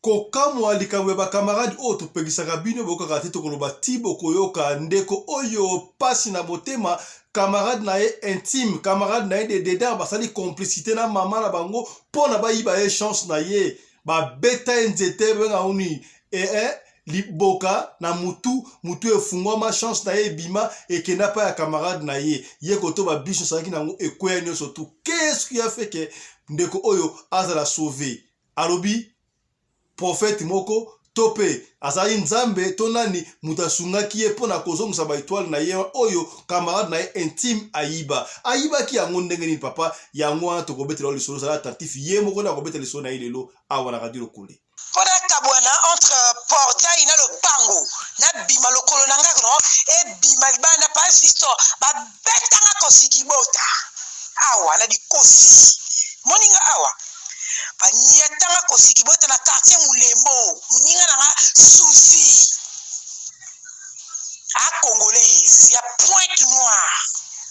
Kokamwa likambo ya ba camarade oyo topekisaka bino boyokaka te tokoloba ti bokoyoka ndeko oyo pasi na motema camarade na ye intime camarade na ye de dedar basali complicité na mama na bango mpo na bayiba ye chance na ye babeta ye nzete benga yango nini eh, eh, liboka na mutu mutu efungwama chance na ye ebima ekenda pa ya camarade na ye ye koto babiso asalaki na yango ekweya nyonso tu qu'est-ce qui a fait que ndeko oyo azala sauve Alobi prophète moko to pe azalaki nzambe to nani moto asungaki ye mpo na kozongisa ba etoile na ye oyo camarade na ye intime ayiba. Ayibaki yango ndenge nini papa? Yango wana tokobetela yo lisolo, zala attentif, ye moko nde akobeta lisolo na ye lelo awa na Radio Lokole. Mpo nakabwana entre portail na lopango nabima lokolo na nga no ebima libanda pa fiston babetanga kosikibota awa na dikosi moninga awa Baniatanga kosikibota na quartier Mulembo muninga na nga Suzy a congolaise ya pointe noire.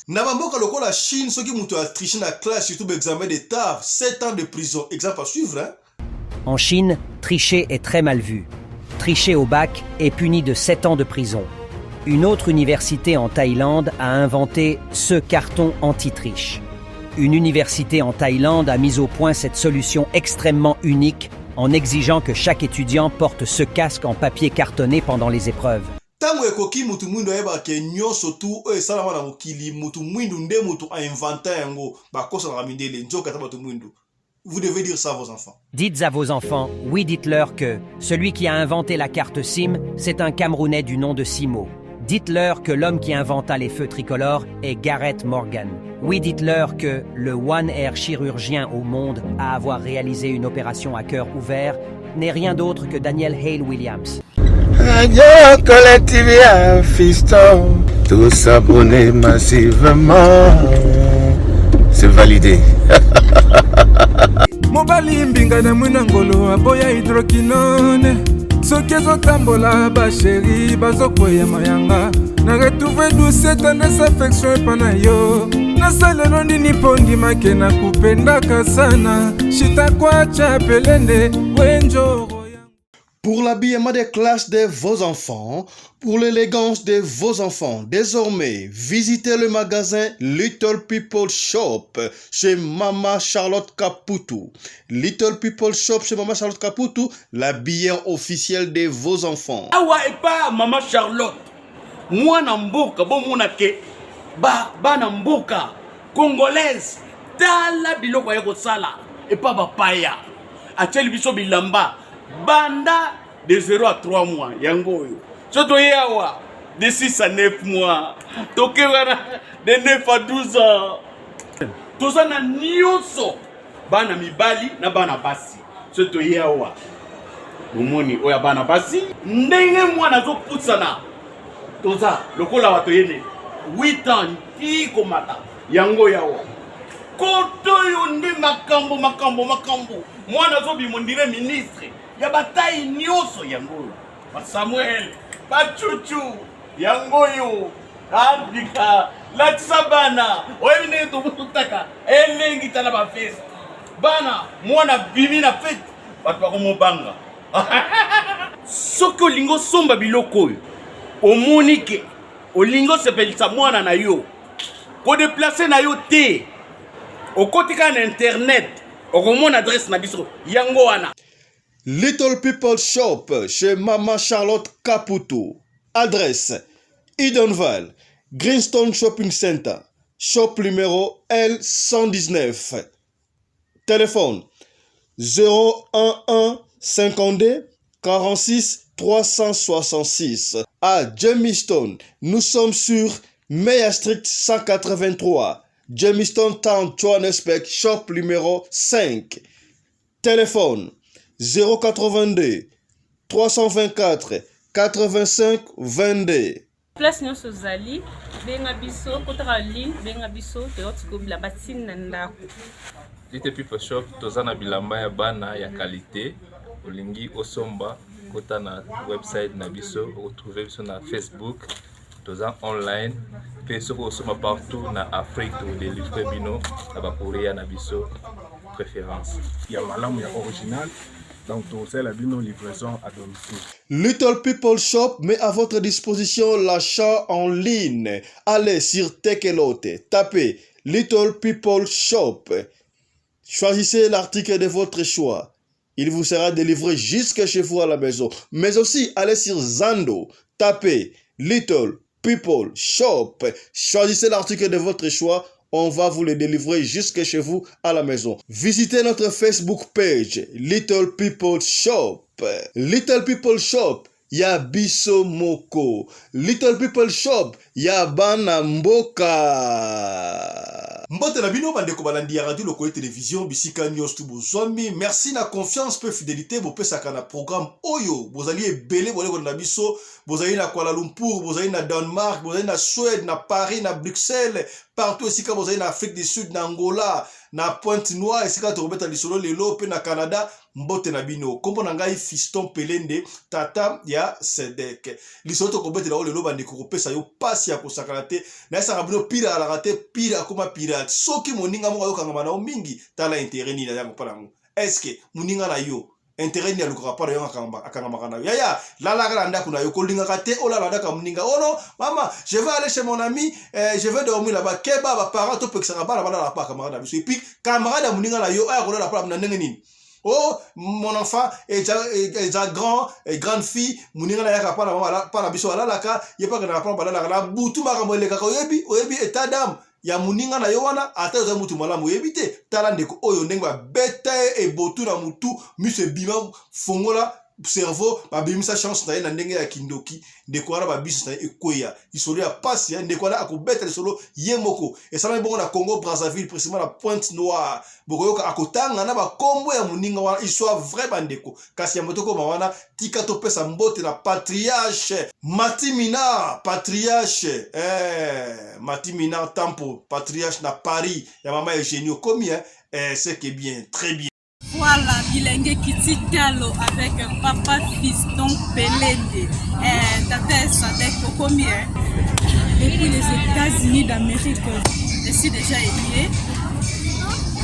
Na ba mboka lokola Chine soki mutu a triche na classe surtout ba examen d'etat 7 ans de prison exemple à suivre hein. En Chine, tricher est très mal vu. Tricher au bac est puni de 7 ans de prison. Une autre université en Thaïlande a inventé ce carton anti-triche. Une université en Thaïlande a mis au point cette solution extrêmement unique en exigeant que chaque étudiant porte ce casque en papier cartonné pendant les épreuves. Tango ekoki mutu mwindu ayebaka ke nionso tout oyo esalama na mokili mutu mwindu nde mutu a inventa yango bakosanaka mindele nzoka eza batu mwindu vous devez dire ça à vos enfants. Dites à vos enfants, oui dites-leur que celui qui a inventé la carte SIM, c'est un Camerounais du nom de Simo. Dites-leur que l'homme qui inventa les feux tricolores est Gareth Morgan. Oui, dites-leur que le One Air chirurgien au monde à avoir réalisé une opération à cœur ouvert n'est rien d'autre que Daniel Hale Williams. Radio Collective fiston, tous abonnés massivement. C'est validé. mobali mbinga na mwina ngolo aboya hydroquinone soki ezotambola basheri bazokweya mayanga na retrouve douce tendresse affection epa na yo nasalelo nini mpo ndimake na kupendaka sana shitakwacha pelende wenjoro Pour l'habillement des classes de vos enfants, pour l'élégance de vos enfants, désormais, visitez le magasin Little People Shop chez Mama Charlotte Caputo. Little People Shop chez Mama Charlotte Caputo, l'habilleur officiel de vos enfants. Awa epa Mama Charlotte, mwana mboka bomona ke ba bana mboka congolaise tala biloko aye kosala epa bapaya atieli biso bilamba banda de 0 à 3 mois yango oyo so toye awa de 6 à 9 mois toke wana de 9 à 12 ans toza na nyonso bana mibali na bana basi so toye awa bomoni oyo ya bana basi ndenge mwana azopusana toza lokola bato yene 8 ans ti komata yango yawa koto oyo nde makambo makambo makambo mwana azobima ondire ministre ya batai nyonso yango oyo basamuel bacucu yango oyo abika latisa bana oyebi ndenge tobutaka elengi tala bafeste bana mwana bimi na fete bato bakomobanga soki olingi osomba biloko oyo omoni ke olingi osepelisa mwana na yo kodeplace na yo te okoti kaka na internet okomona adresse na biso yango wana Little People Shop chez Maman Charlotte Caputo. Adresse Edenvale, Greenstone Shopping Center, shop numéro L119. Téléphone 011 52 46 366. À Jamestown, nous sommes sur Meyer Street 183. Jamestown Town, Johannesburg, shop numéro 5. Téléphone 082 324 85 22. Place nyonso ozali benga biso kotaka ligne benga biso toyoti ko bilamba tini na ndako. Little People Shop toza na bilamba ya bana ya qualité olingi osomba kota na website na biso okotrouve biso na Facebook toza online mpe soki osomba partout na Afrique tokodelivre bino na ba courrier na biso préférence ya malamu ya original. Donc tokosalela bino livraison à domicile. Little People Shop met à votre disposition l'achat en ligne. Allez sur Tekelote, tapez Little People Shop. Choisissez l'article de votre choix. Il vous sera délivré jusque chez vous à la maison. Mais aussi, allez sur Zando, tapez Little People Shop. Choisissez l'article de votre choix. On va vous le délivrer jusque chez vous à la maison. Visitez notre Facebook page Little People Shop. Little People Shop, ya biso moko. Little People Shop, ya bana mboka. Mbote na bino bandeko balandi ya radio Lokole Television bisika nyonso tu bozwami. Merci na confiance pe fidelite bopesaka na programme oyo. Bozali ebele bozali kolanda biso, bozali na Kuala Lumpur, bozali na Danemark, bozali na Suède, na Paris, na Bruxelles, partout esika bozali na Afrique du Sud, na Angola, na Pointe Noire esika tokobeta lisolo lelo pe na Canada. Mbote na bino. Kombo na ngai Fiston Pelende, tata ya Sedek. Lisolo tokobetela oyo lelo bandeko kopesa yo pasi ya kosakana te. Nayesaka bino pire alaka te, pire akoma pirate. Soki moninga moko ayokangama na yo mingi, tala intérêt nini ayango mpo na yango. Est-ce que moninga na yo intérêt nini alukaka mpo na yo akangamaka na yo? Yaya, lalaka na ndako na yo, kolingaka te olala ndako ya moninga. Oh non, mama, je vais aller chez mon ami, eh, je vais dormir là-bas. Keba ba parents topekisaka bana balala pa camarade na biso. Et puis camarade ya moninga na yo aya kolala pa na ndenge nini? Oh, mon enfant est déjà, est déjà grand, est grande fille, moninga na yaka pa na mama pa na biso alalaka, ye pa na pa balalaka na butu makambo elekaka oyebi, oyebi état d'âme ya moninga na yo wana, ata oza mutu malamu oyebi te. Tala ndeko oyo ndenge babeta ye ebotu na mutu, miso ebima, fongola cerveau, babimisa chance na ye na ndenge ya kindoki. Ndeko wana ba business na ye ekweya, lisolo ya pasi ya ndeko wana akobeta lisolo ye moko. Esalami bongo na Congo Brazzaville, précisément na Pointe Noire. Bokoyoka akotanga na bakombo ya moninga wana, histoire vrai bandeko. Kasi ya moto koma wana, tika topesa mbote na patriarche Mati Minard, patriarche Mati Minard Tampo, patriarche na Paris ya mama Eugénie. Okomi hein? C'est que bien, très bien. Voilà, bilenge kiti talo avec papa Fiston Pelende. Tata Sadek okomi hein? Depuis les États-Unis d'Amérique, je suis déjà aimé.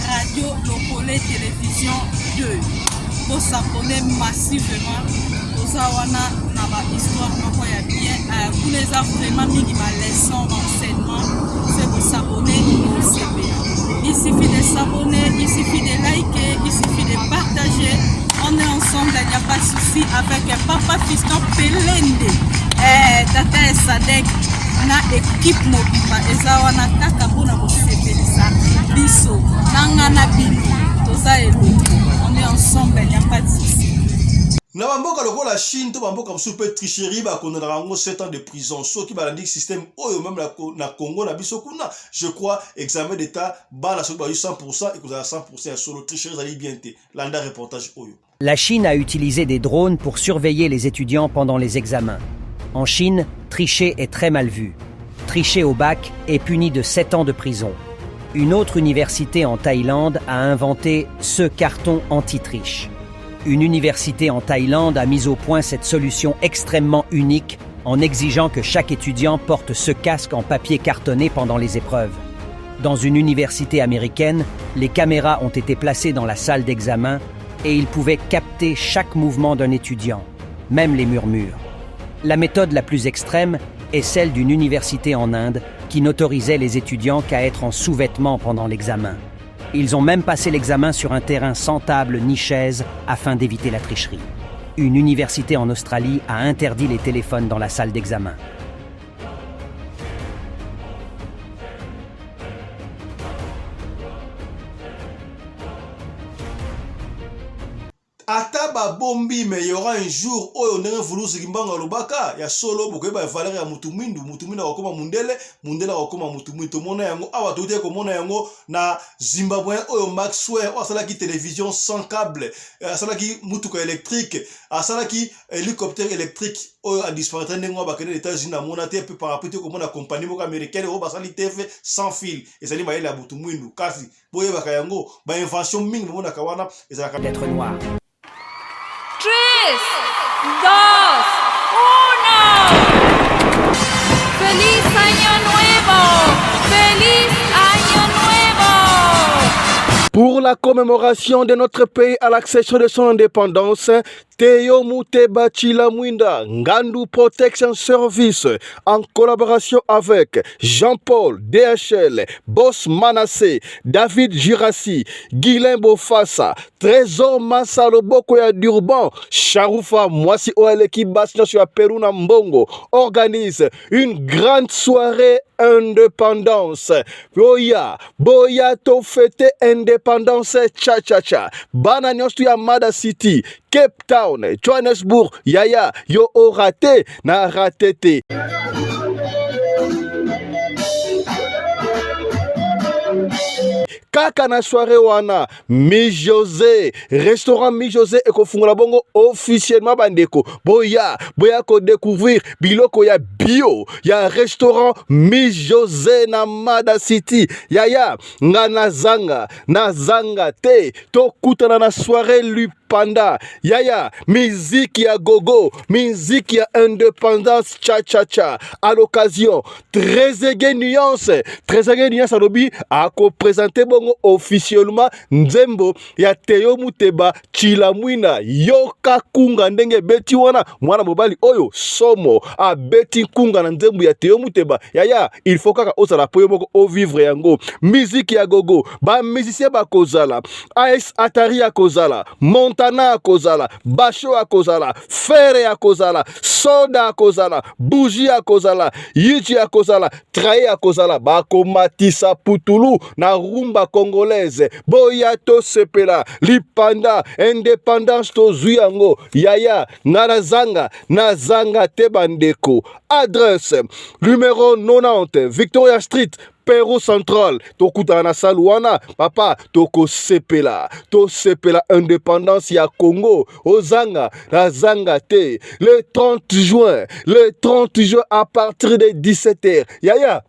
Radio Lokole Télévision 2. Pour s'abonner massivement. Toza wana na ba histoire moko ya bien. Kuna eza vraiment mingi ba leçon, ba enseignement. C'est pour s'abonner au CPA. Il suffit de s'abonner, il suffit de liker, il suffit de partager. On est ensemble, il n'y a pas de souci avec papa Fiston Pelende. Tata Sadek na équipe mobimba eza wana kaka mpona kosepelisa biso na nga na bino toza elongo. On est ensemble, il n'y a pas de souci. Na bamboka lokola Chine to bamboka mosusu mpe tricherie bakondonaka yango 7 ans de prison. Soki balandi système oyo même na Congo na biso kuna, je crois examen d'état bana soki bazwi 100% ekozala 100% ya solo. Tricherie ezali bien te. Landa reportage oyo. La Chine a utilisé des drones pour surveiller les étudiants pendant les examens. En Chine, tricher est très mal vu. Tricher au bac est puni de 7 ans de prison. Une autre université en Thaïlande a inventé ce carton anti-triche. Une université en Thaïlande a mis au point cette solution extrêmement unique en exigeant que chaque étudiant porte ce casque en papier cartonné pendant les épreuves. Dans une université américaine, les caméras ont été placées dans la salle d'examen et ils pouvaient capter chaque mouvement d'un étudiant, même les murmures. La méthode la plus extrême est celle d'une université en Inde qui n'autorisait les étudiants qu'à être en sous-vêtements pendant l'examen. Ils ont même passé l'examen sur un terrain sans table ni chaise afin d'éviter la tricherie. Une université en Australie a interdit les téléphones dans la salle d'examen. Ata babombi, mais il y aura un jour oyo ndenge Vuluzi Kimbangu alobaka ya solo, bokoyeba valeur ya mutu mwindu, mutu mwindu akokoma mundele, mundele akokoma mutu mwindu. Tomona yango awa, toutaki komona yango na Zimbabwe oyo Maxwell oyo asalaki télévision sans câble, asalaki mutuka électrique, asalaki hélicoptère électrique oyo a disparaître ndenge oyo bakende na États-Unis na mona te, pe par rapport te komona compagnie moko américaine oyo basali TV sans fil. Ezali mayele ya mutu mwindu, kasi boyebaka yango, ba invention mingi bomonaka wana ezalaka d'être noir. 3, 2, 1. Feliz Año Nuevo! Feliz Año Nuevo! Pour la commémoration de notre pays à l'accession de son indépendance, Théo Muteba Chilamwinda, Ngandu Protection Service, en collaboration avec Jean-Paul DHL, Boss Manassé, David Girassi, Guylain Bofassa, Trésor Massa Loboko ya Durban, Charoufa Mwasi Oeleki Bastion sur Peruna Mbongo, organise une grande soirée indépendance. Boya, boya to fêter indépendance cha cha cha. Bana nyonso ya Mada City, Cape Town, Johannesburg, yaya, yo o raté na raté te. Kaka na soirée wana Mi José, restaurant Mi José ekofungola bongo officiellement bandeko. Boya, boya ko découvrir biloko ya bio ya restaurant Mi José na Mada City. Yaya, nga nazanga, nazanga te. Tokutana na soirée Lupanda. Yaya, miziki ya gogo, miziki ya indépendance cha cha cha. À l'occasion, Trezeguet Nuance, Trezeguet Nuance alobi ako présenter bongo officiellement nzembo ya Theo Muteba Chilamwina yoka kunga ndenge ebeti wana mwana mobali oyo somo abeti kunga na nzembo ya Theo Muteba yaya il faut kaka ozala po yo moko ovivre yango musique ya gogo ba musicien bakozala AS Atari akozala Montana akozala Basho akozala Ferre akozala Soda akozala Bougie akozala Yichi akozala Trahi akozala bakomatisa putulu na rumba congolaise boya tosepela lipanda independance tozwi yango yaya nga nazanga nazanga te bandeko adresse numero 90 Victoria Street Peru Central tokutana na salle wana papa tokosepela tosepela independance ya Congo ozanga nazanga te le 30 juin le 30 juin à partir de 17h yaya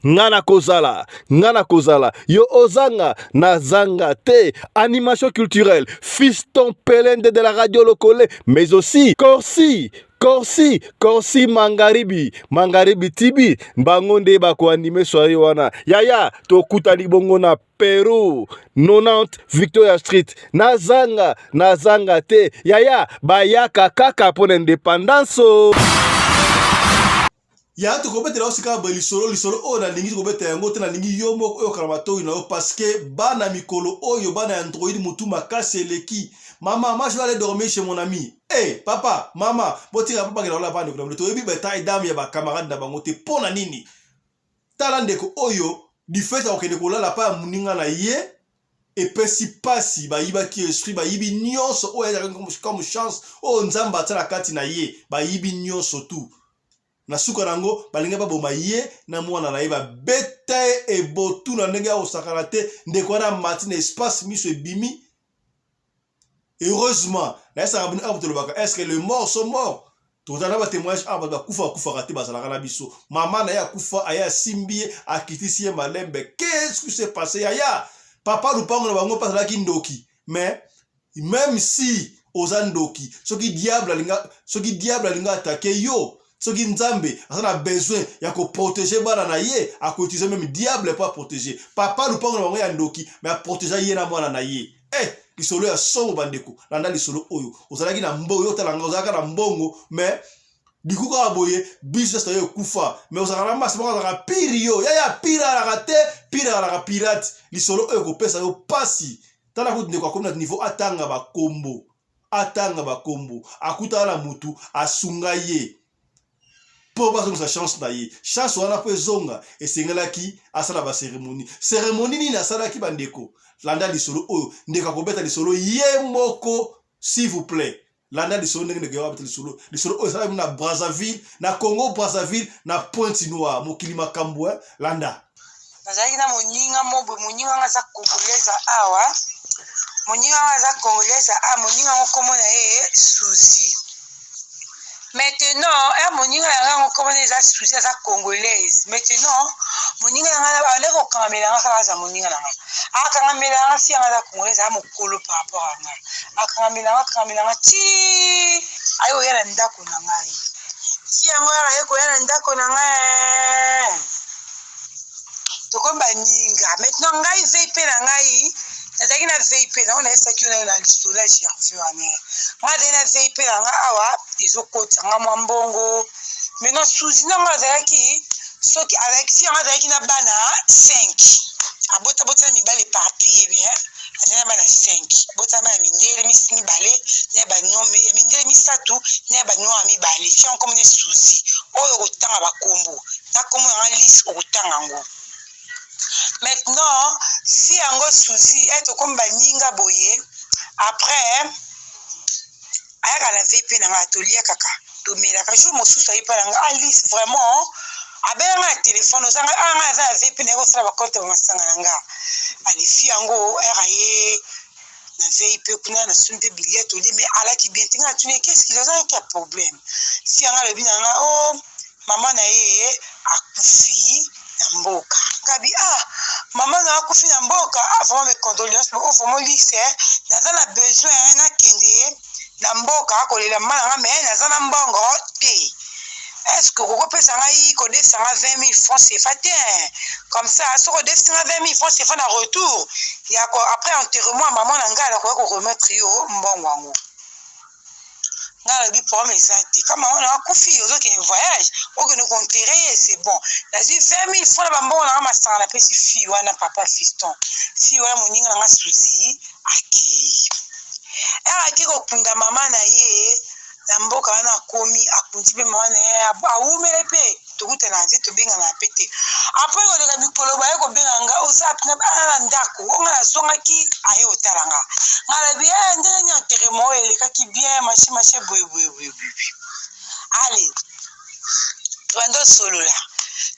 nga nakozala nga nakozala yo ozanga nazanga te animation culturelle fiston pelende de la radio lokole mais aussi corsi Corsi, Corsi Mangaribi, Mangaribi Tibi, bango nde bakoanime soirée wana. Yaya, tokutani bongo na Peru, 90 Victoria Street. Nazanga, nazanga te. Yaya, bayaka kaka mpo na independance. Ya tokobetela yo sika boye lisolo lisolo oyo nalingi kobeta yango te nalingi yo moko oyokana matoi na yo parceke bana mikolo oyo bana ya android motu makasi eleki mama ma je vais aller dormir chez mon ami e hey, papa mama botika papa bakenda kola bandeko na bino toyebi ba dame ya bacamarade na bango te mpo na nini tala ndeko oyo du fait akokende kolala pa ya moninga na ye epesi pasi bayibaki esprit bayibi nyonso oyo ezalaki comme chance oyo nzambe atia na kati na ye bayibi nyonso tout Na suka na yango, balingaki baboma ye na mwana na ye. Babeta ye ebotu na ndenge ya kosakana te. Ndeko wana amati na espace, miso ebimi. Heureusement, nayesaka bino awa tolobaka, est-ce que les morts sont morts? Tozala na ba témoignage awa, bato bakufa bakufaka te, bazalaka na biso. Mama na ye akufa, aye asimbi ye, akitisi ye malembe. Qu'est-ce qui s'est passé yaya? Papa lupango na bango mpe azalaki ndoki, mais Meme si oza ndoki, soki diable alinga, soki diable alinga attaquer yo, soki Nzambe aza na besoin ya ko protéger bana na ye, ako utiliser meme diable po a protéger. Papa lupango na bango ya ndoki, mais a protéger ye na mwana na ye. Eh, lisolo ya somo bandeko, landa lisolo oyo. Ozalaki na mbongo, yo otala nga ozalaka na mbongo, mais du coup kaka boye business na yo ekufa, mais ozalaka na masi moko azalaka pire yo. Yaya pire alaka te, pire alaka pirate. Lisolo oyo ekopesa yo pasi. Tala kutu ndeko akomi na niveau atanga ba kombo, atanga ba kombo, akutana na mutu asunga ye po bazongisa chance na ye. Chance wana po ezonga esengelaki asala ba ceremonie. Ceremonie nini asalaki bandeko? Landa lisolo oyo, ndeko akobeta lisolo ye moko s'il vous plait. Landa lisolo ndenge ndeko abeta lisolo. Lisolo oyo esalami na Brazzaville, na Congo Brazzaville, na Pointe Noire, mokili makambo eh. Landa. Nazalaki na moninga moko boye, moninga nga aza congolaise awa, moninga nga aza congolaise awa, moninga yango kombo na ye Suzy. Maintenant, eh, moninga na nga yango kombo na ye eza Suzy, aza congolaise. Maintenant, moninga na nga abandaki kokangamela nga kaka aza moninga na nga. Akangamela nga fille nga aza congolaise, aza mokolo par rapport à nga. Akangamela nga, akangamela nga ti aye koya na ndako na ngai. Ti yango aye koya na ndako na ngai. Tokomi baninga. Maintenant ngai vei mpe na ngai. Nazalaki na vip na ngo, nayebisaki yo nayo na lisolo ya Gervais wana. Nga azali na vip na nga awa, ezokotisa nga mwa mbongo. Maintenant suzi na nga azalaki, soki azalaki si yango azalaki na bana 5, abota bota na mibali éparpillé bien. Azali na bana 5, abota bana mindele mibale na ya banome, ya mindele misato na ya banoir mibale. Fi yango komona suzi oyo okotanga bakombo na kombo na nga lise, okotanga yango. Maintenant si yango suzi e tokomi baninga boye. Après ayaka na vp na nga, tolia kaka, tomelaka. Jour mosusu aye mpa na nga, Alice vraiment abenga nga na telefone, ozanga a nga aza na vp na ye kosala bacompte bamasanga na nga. Alefi yango ere aye na vip kuna, nasuni mpe bilia, tolie, mais alaki bien te. Nga natuni: "Qu'est-ce qu'il ozalaki ya problème?" Si yango alobi na nga: "O oh, mama na ye akufi na mboka." Ngabi: "Ah, mama na akufi na mboka? Ah, vraiment mes condoléances." Oh, vraiment Lise, naza na besoin nakende na mboka kolela mama na nga, mais naza na mbongo te. Est ce que okokopesa ngai, kodefisa nga 20 000 francs CFA te? Comme ça soki odefisi nga 20 000 francs CFA, na retour ya après enterrement ya mama na ngai, nakoya koremettre yo mbongo yango." Ngai alobi: "Problème eza te. Kama mama na akufi, ozokende voyage, okende koenterrer ye, c'est bon." Nazwi 20 000 francs na bambongo na nga masanga, napesi fille wana, papa Fiston. Fille wana, moninga na nga Suzi, akei ere ake kokunda mama na ye na mboka wana. Akomi, akundi mpe mama na ye, awumele mpe tokutana te, tobengana mpe te. Après koleka mikolo, baye kobenga nga: "Oza pena bana na ndako onga?" Nazongaki, aye kotala nga. Nga alobi: "Eh, ndenge nini enterrement oyo elekaki bien, mache mache boye boye boye boye?" Ale, tobanda osolola,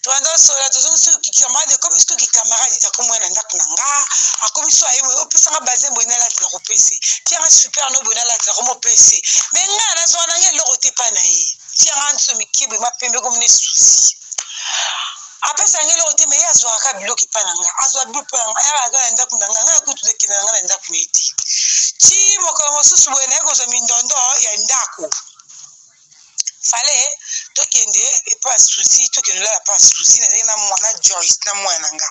tobanda osolola, tozongi soki camarade, ekomi soki camarade, akomi na ndako na nga, akomi so aye boye: "Opesanga bazin boye, nalati, na kopese tianga super no boye, nalati, nakomopese." Mais nga nazwaka nanga eloko te epai na ye. Tianga nso mike boye, mapembe komi ne susi, apesanga eloko te. Mais ye azwaka biloko epai na nga, azwa biloko epai na nga, ayaka na ndako na nga. Ngai kutu nakende na nga na ndako ye te. Ti mokolo mosusu boye, naye kozwa mindondo ya ndako, fale tokende epa ya Susi, tokende olala epa ya Susi. Nazalaki na mwana Joyce na mwana na nga,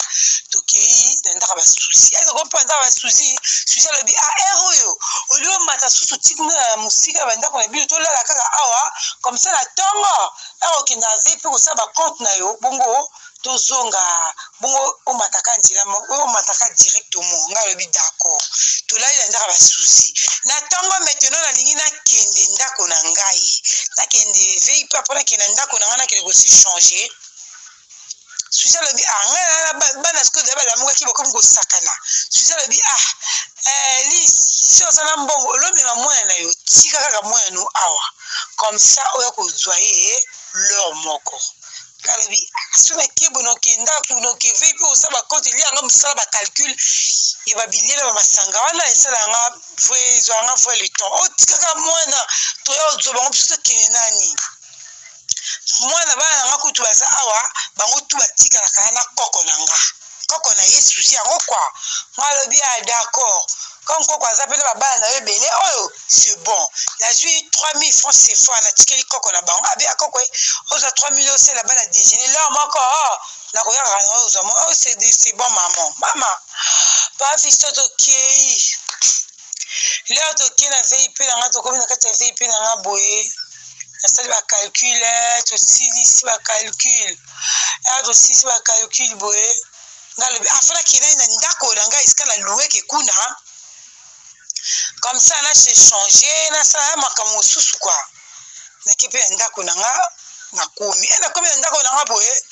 tokei na ndako ya basusi. Azokomi mpa ndako ya basusi, Susi alobi: "A ere oyo olie omata susu ti kuna na mosika ya bandako na bino, tolala kaka awa. Comme ça na ntongo ere okende ave mpe kosala bacompte na yo, bongo tozonga, bongo omataka nzela oyo, omataka directement." Ngai alobi: "D'accord." Tolali na ndako ya basusi. Na ntongo maintenant nalingi nakende ndako na ngai, nakende vei mpe mpo nakende na ndako na ngai, nakende kose changer. Susi alobi: "Ah, ngai na bana sikoyo balamukaki, bakomi kosakana." Susi alobi: "Ah, eh, Lis, si oza na mbongo, olomema mwana na yo, tika kaka mwana no awa, comme ça oya kozwa ye l'heure moko." Alobi: "So nakei noke ndako, noke vei mpe osala bacompte, elianga mosala, bacalcul ya babilie na bamasanga wana, esalanga vrai, ezwanga vrai le temps. Otikaka mwana, toya ozwa bango, biso tokende nani mwana." Bana nanga kutu baza awa, bango tu batikalaka na koko na nga, koko na ye Susi yango kwa. Nga alobi: "Ah, d'accord, comme koko aza mpena babana na yo ebele oyo, c'est bon." Nazwi 3000 francs CFA, natikeli koko na bango. Abeya koko: "Ozwa 3000, osala bana déjeuner l'heure moko, nakoyaka na ozwa mo." "Oh, c'est bon maman." Mama bafiso, tokei l'heure, tokei na vip na nga. Tokomi na kati ya vip na nga boye, nasali bacalcul, tosilisi bacalcul. Ere tosilisi bacalcul boye, nga alobi: "Afana kendani na ndako na ngai esika na luweke kuna, comme ça na se changer, nasala makambo mosusu kwa." Nake mpe na ndako na nga, nakomi e nakomi na ndako na nga boye,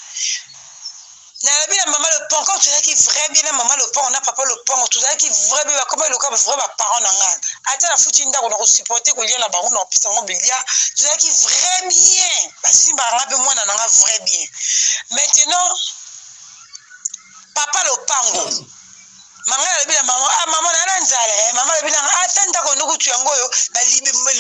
nalobi na mama lopango, tozalaki vrai bien na mama lopango na papa lopango, tozalaki vrai bien, bakoma eloka vrai baparent na nga. Ata nafuti ndako, na kosupporter kolia na bango, na kopesa bango bilia. Tozalaki vrai bien, basimbaka nga mpe mwana na nga vrai bien. Maintenant papa lopango manga alobi na mama: "Ah mama, na na nzala." Eh, mama alobi nanga: "Ata ndako nokutu yango oyo,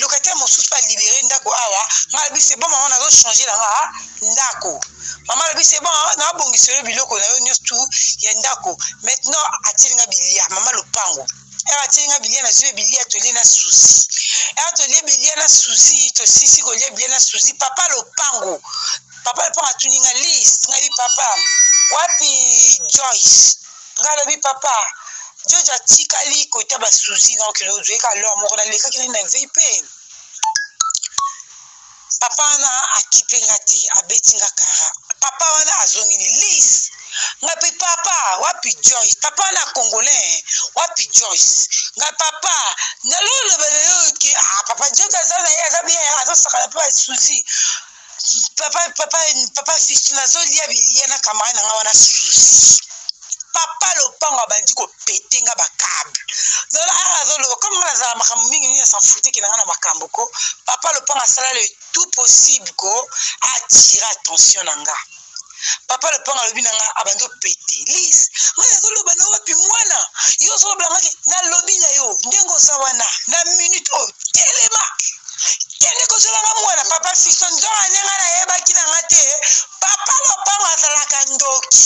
locataire mosusu balibérer ndako awa." Nga alobi: "C'est bon mama, nazochanger nanga ndako." Mama alobi: "C'est bon, nabongiselo biloko na yo nyonso tu ya ndako." Maintenant atielinga bilia mama lopango. Ere atielinga bilia, nazwi bilia, tolie na Susi. Ere tolie bilia na Susi, tosisi kolia bilia na Susi, papa lopango atuninga: "Lis?" Ngai: "Papa, wapi Joyce?" Ngai alobi: "Papa, Jojo atikali kota ba souci na okende ozwi ka lor moko nalekaki nani na vip. Papa wana akipe nga te, abeti nga kara. Papa wana azongi ni Liz. Nga pe papa wapi Joyce? Papa wana congolais wapi Joyce? Nga papa naloloba na yo ke ah papa Joyce aza na ye aza bien azosakana pe ba souci. Papa papa papa fils nazolia bilia na camarade na nga wana souci. Papa lopango abandi kopete nga ba cable. Donc awa azoloba comme nga nazala makambo mingi nini s'en fouteke na nga na makambo ko. Papa lopango asala le tout possible ko attirer attention na nga. Papa lopango alobi na nga abandi opete. Lise, nga nazoloba na wapi mwana? Yo ozoloba nga ke nalobi na yo ndenge oza wana na minute oyo telema. Kende kozwela nga mwana papa fiston nzoka nde nga nayebaki na nga te papa lopango azalaka ndoki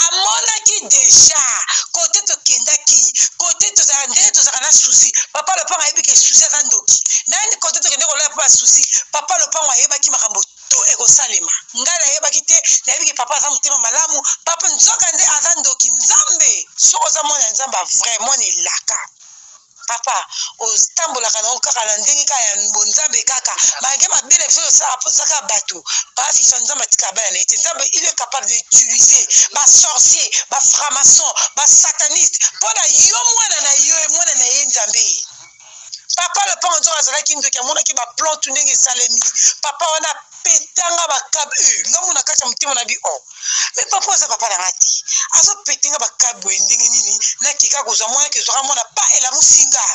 amonaki deja kote tokendaki kote tozala ndenge tozalaka na susi papa lopango ayebi ke susi aza ndoki nani kote tokende kolala mpo basusi papa lopango ayebaki makambo to ekosalema ngai nayebaki te nayebi ke papa aza motema malamu papa nzoka nde aza ndoki nzambe soki oza mwana ya nzambe vrai mwana elaka Papa otambolaka na yo kaka na ndenge kaka ya bonzambe kaka malgre mabe na biso tosala po toza kaka bato papa fiston nzambe atikaka bana na ye te nzambe il est capable de utiliser ba sorcier ba franc-maçon ba sataniste mpo na yo mwana na yo mwana na ye nzambe papa lopango nzoka azalaki ndoki amonaki ba plan tu ndenge esalemi papa wana petanga ba cab eh, nga mona kati ya motema na bi oh mais papa oza papa na nga te azopete nga ba cab boye ndenge nini nakeka kozwa mwana kezwaka mwana pa elamusi nga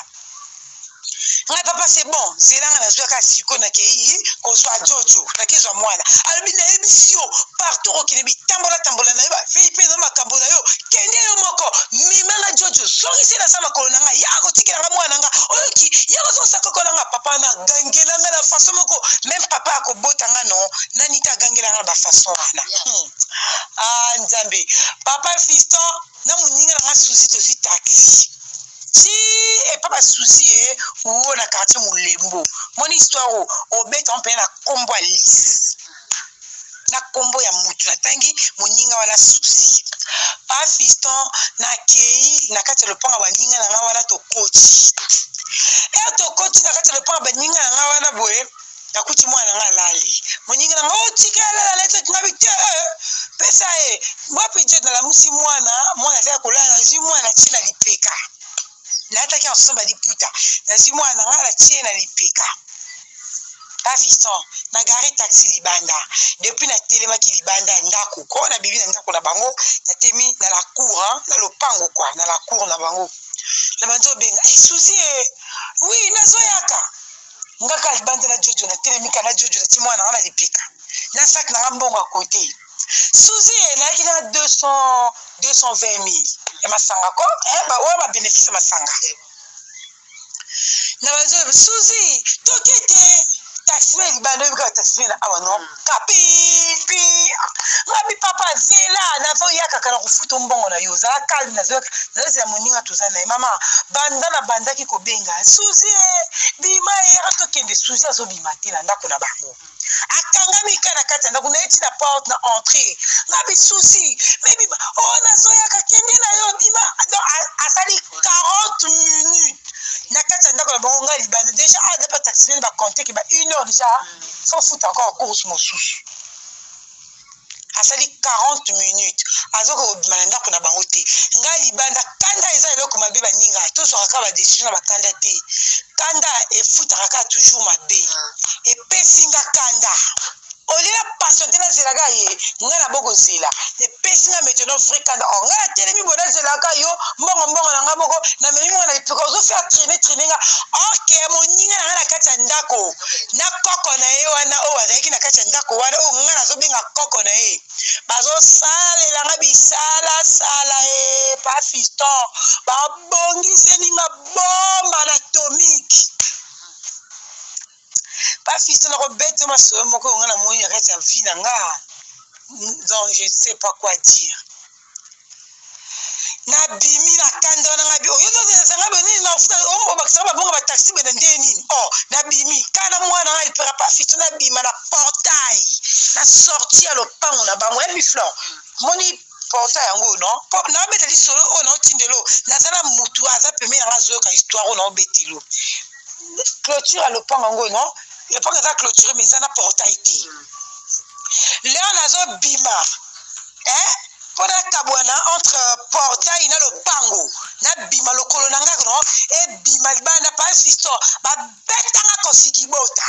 ngai papa c'est bon zela nga nazwa kaka sikoyo nakei kozwa jojo nakezwa mwana alobi nayebisi yo partout okokende bitambola tambola na yo ba vip na makambo na yo kende yo moko mema nga jojo zongisi na sa makolo na ngai ya kotikela nga mwana nga oyoki ya kozongisa koko na nga papa na gangela nga na façon moko meme papa akobota nga no nani te agangela nga na ba façon wana hmm. ah nzambe papa fiston na moninga na nga suzi tozwi taxi ti epa basuzi ye wo na quartier molembo moni histoire oyo obeta mpena na nkombo ya lise na kombo ya mutu natangi moninga wana susi pa fiston nakei na kati ya lopango baninga na nga wana tokoti ere tokoti na kati ya lopango baninga na nga wana boye nakuti mwana na nga alali moninga na nga otika oh, alala neti nga bi te eh, pesa ye wapi je nalamusi mwana mwana azali kolala nazwi mwana natie na lipeka nalataki na sosomba liputa nazwi mwana na nga natie na lipeka Pa fiston na gare taxi libanda depuis na telemaki libanda ya ndaku ko na bimi na ndaku na bango na temi na la cour hein, na lopango quoi na la cour na bango na banzo benga eh, Suzy eh, oui nazoyaka nga kaka libanda na jojo na telemi ka na jojo na ti mwana nga na lipeka na sac na nga mbongo ya kote Suzy eh, nayaki na 200 220 000 ya masanga ko eh, ba oyo ba bénéfice ya masanga na bazo suzi toke te taxime libanda oyebi kaka taxime na awa non kapipi ngabi papa zela nazoya kaka na kofuta mbongo na yo zala calme nazozela moninga toza na ye mama banda na bandaki kobenga suzi bima yaka tokende suzi azobima te na ndako na bango akangami ka na kati ya ndako naye ti na porte na entrée nga bisusi me bima o oh, nazoyaka kende na yo bima donc asali 40 minutes na kati ya ndako na bango ngai libanda déjà awa ah, ba taximene bacompte ke ba une heure déjà faut futa encore course mosusu asali 40 minutes azokoka kobima na ndako na bango te ngai libanda kanda eza eloko mabe baninga tozwaka kaka badecision na bakanda te kanda efutaka kaka toujours mabe epesi nga kanda olie na patiente nazelaka ye ngai na bokozela epesi nga maintenant vrai kanda or ngai natelemi boye nazelaka yo mbongo mbongo na ngai moko namemi mwana lipeka ozofaire traine traine nga or ke moninga na ngai na kati ya ndako na koko na ye wana oyo azalaki na kati ya ndako wana oyo ngai nazobenga koko na ye bazosalela nga bisalasala e pa fiston babongiseli nga bomba na atomike pa fiston nakobeta masolo moko oyo nga namoni na kati ya vie na nga donc je ne sais pas quoi dire nabimi na kanda wana ngabi oyo ozanga boye nini obakisaka babonga bataxi boye na ndenge nini o oh, nabimi kana mwana nga lipeka pa fito nabima na portail na sorti ya lopango na bango ya miflor moni. Portail yango non po naobeta lisolo oyo naotindelo naza na mutu aza pembeni na nga azoyoka histoire oyo naobetelo clôture ya lopango yango non lopango eza clôture mais eza na portail te leo nazobima eh mpo nakabwana entre portail na lopango nabima lokolo na nga no ebima libanda pa fiston babetanga kosikibota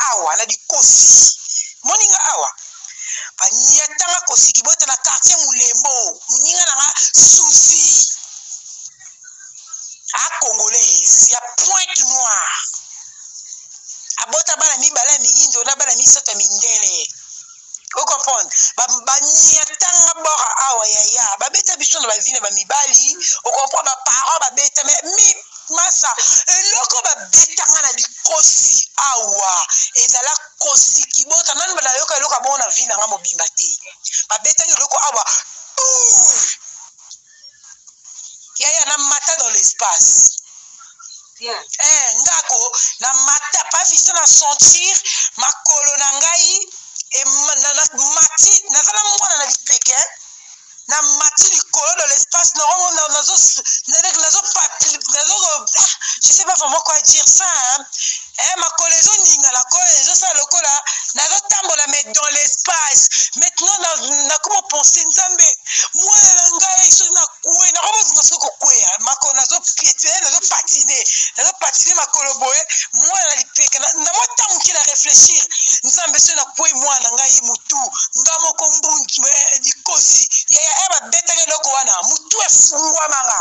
awa na dikosi moninga awa baniatanga kosikibota na quartier mulembo moninga na nga susi a congolaise ya pointe noire abota bana mibale ya miyindo na bana misato ya mindele ocomprendre baniatanga bora awa yaya babeta biso na bavi na bamibali ocomprendre baparent babeta me mi masa eloko babetanga na likosi awa ezala kosi kibota nani banayoka eloko ya bongo na vi na nga mobimba te babetaki eloko awa yaya na mata dans l'espace bien eh, ngako na mata pa visa na sentir makolo na ngai e, na, na, mati naza na mwana na lipeke na mati likolo dans l'espace nazo nazo nazo nazo ah, je sais pas vraiment quoi dire ça hein. Eh, makolo ezoningana ko ezosala lokola nazotambola mais dans l'espace maintenant nakoma pense nzambe mwana na ngai soki nakwe nakoma zonga soki kokweya makolo nazopietine nazopatine nazopatine makolo boye mwana na lipeka na mwa ntango moke na réfléchir nzambe soki nakwei mwana na ngai motu nga moko mbunzu eh, likosi yaya e babetaki eloko wana motu efungwamanga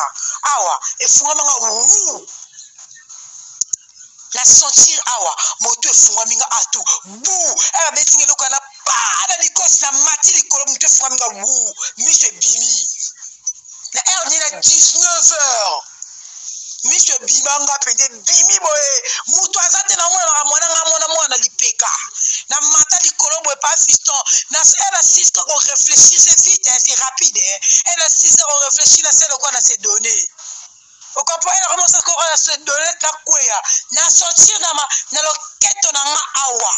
awa efungwamanga wu na sentir awa moto efungwami nga atu bu eh, babeti nga eloko wana pa na likosi na mati likolo moto efungwami nga wu miso ebimi na heure nini na 19 heures miso ebima nga mpenza ebimi boye moto aza te na mwana mwana nga mwana mwana lipeka na mata likolo boye pa fiston na heure na 6 ko réfléchir c'est vite hein, c'est rapide hein. heure na 6 ko réfléchir na se lokola na se donner okomprendre nakomi osala koko na se donner nakweya na sentir na, ma, na loketo na nga awa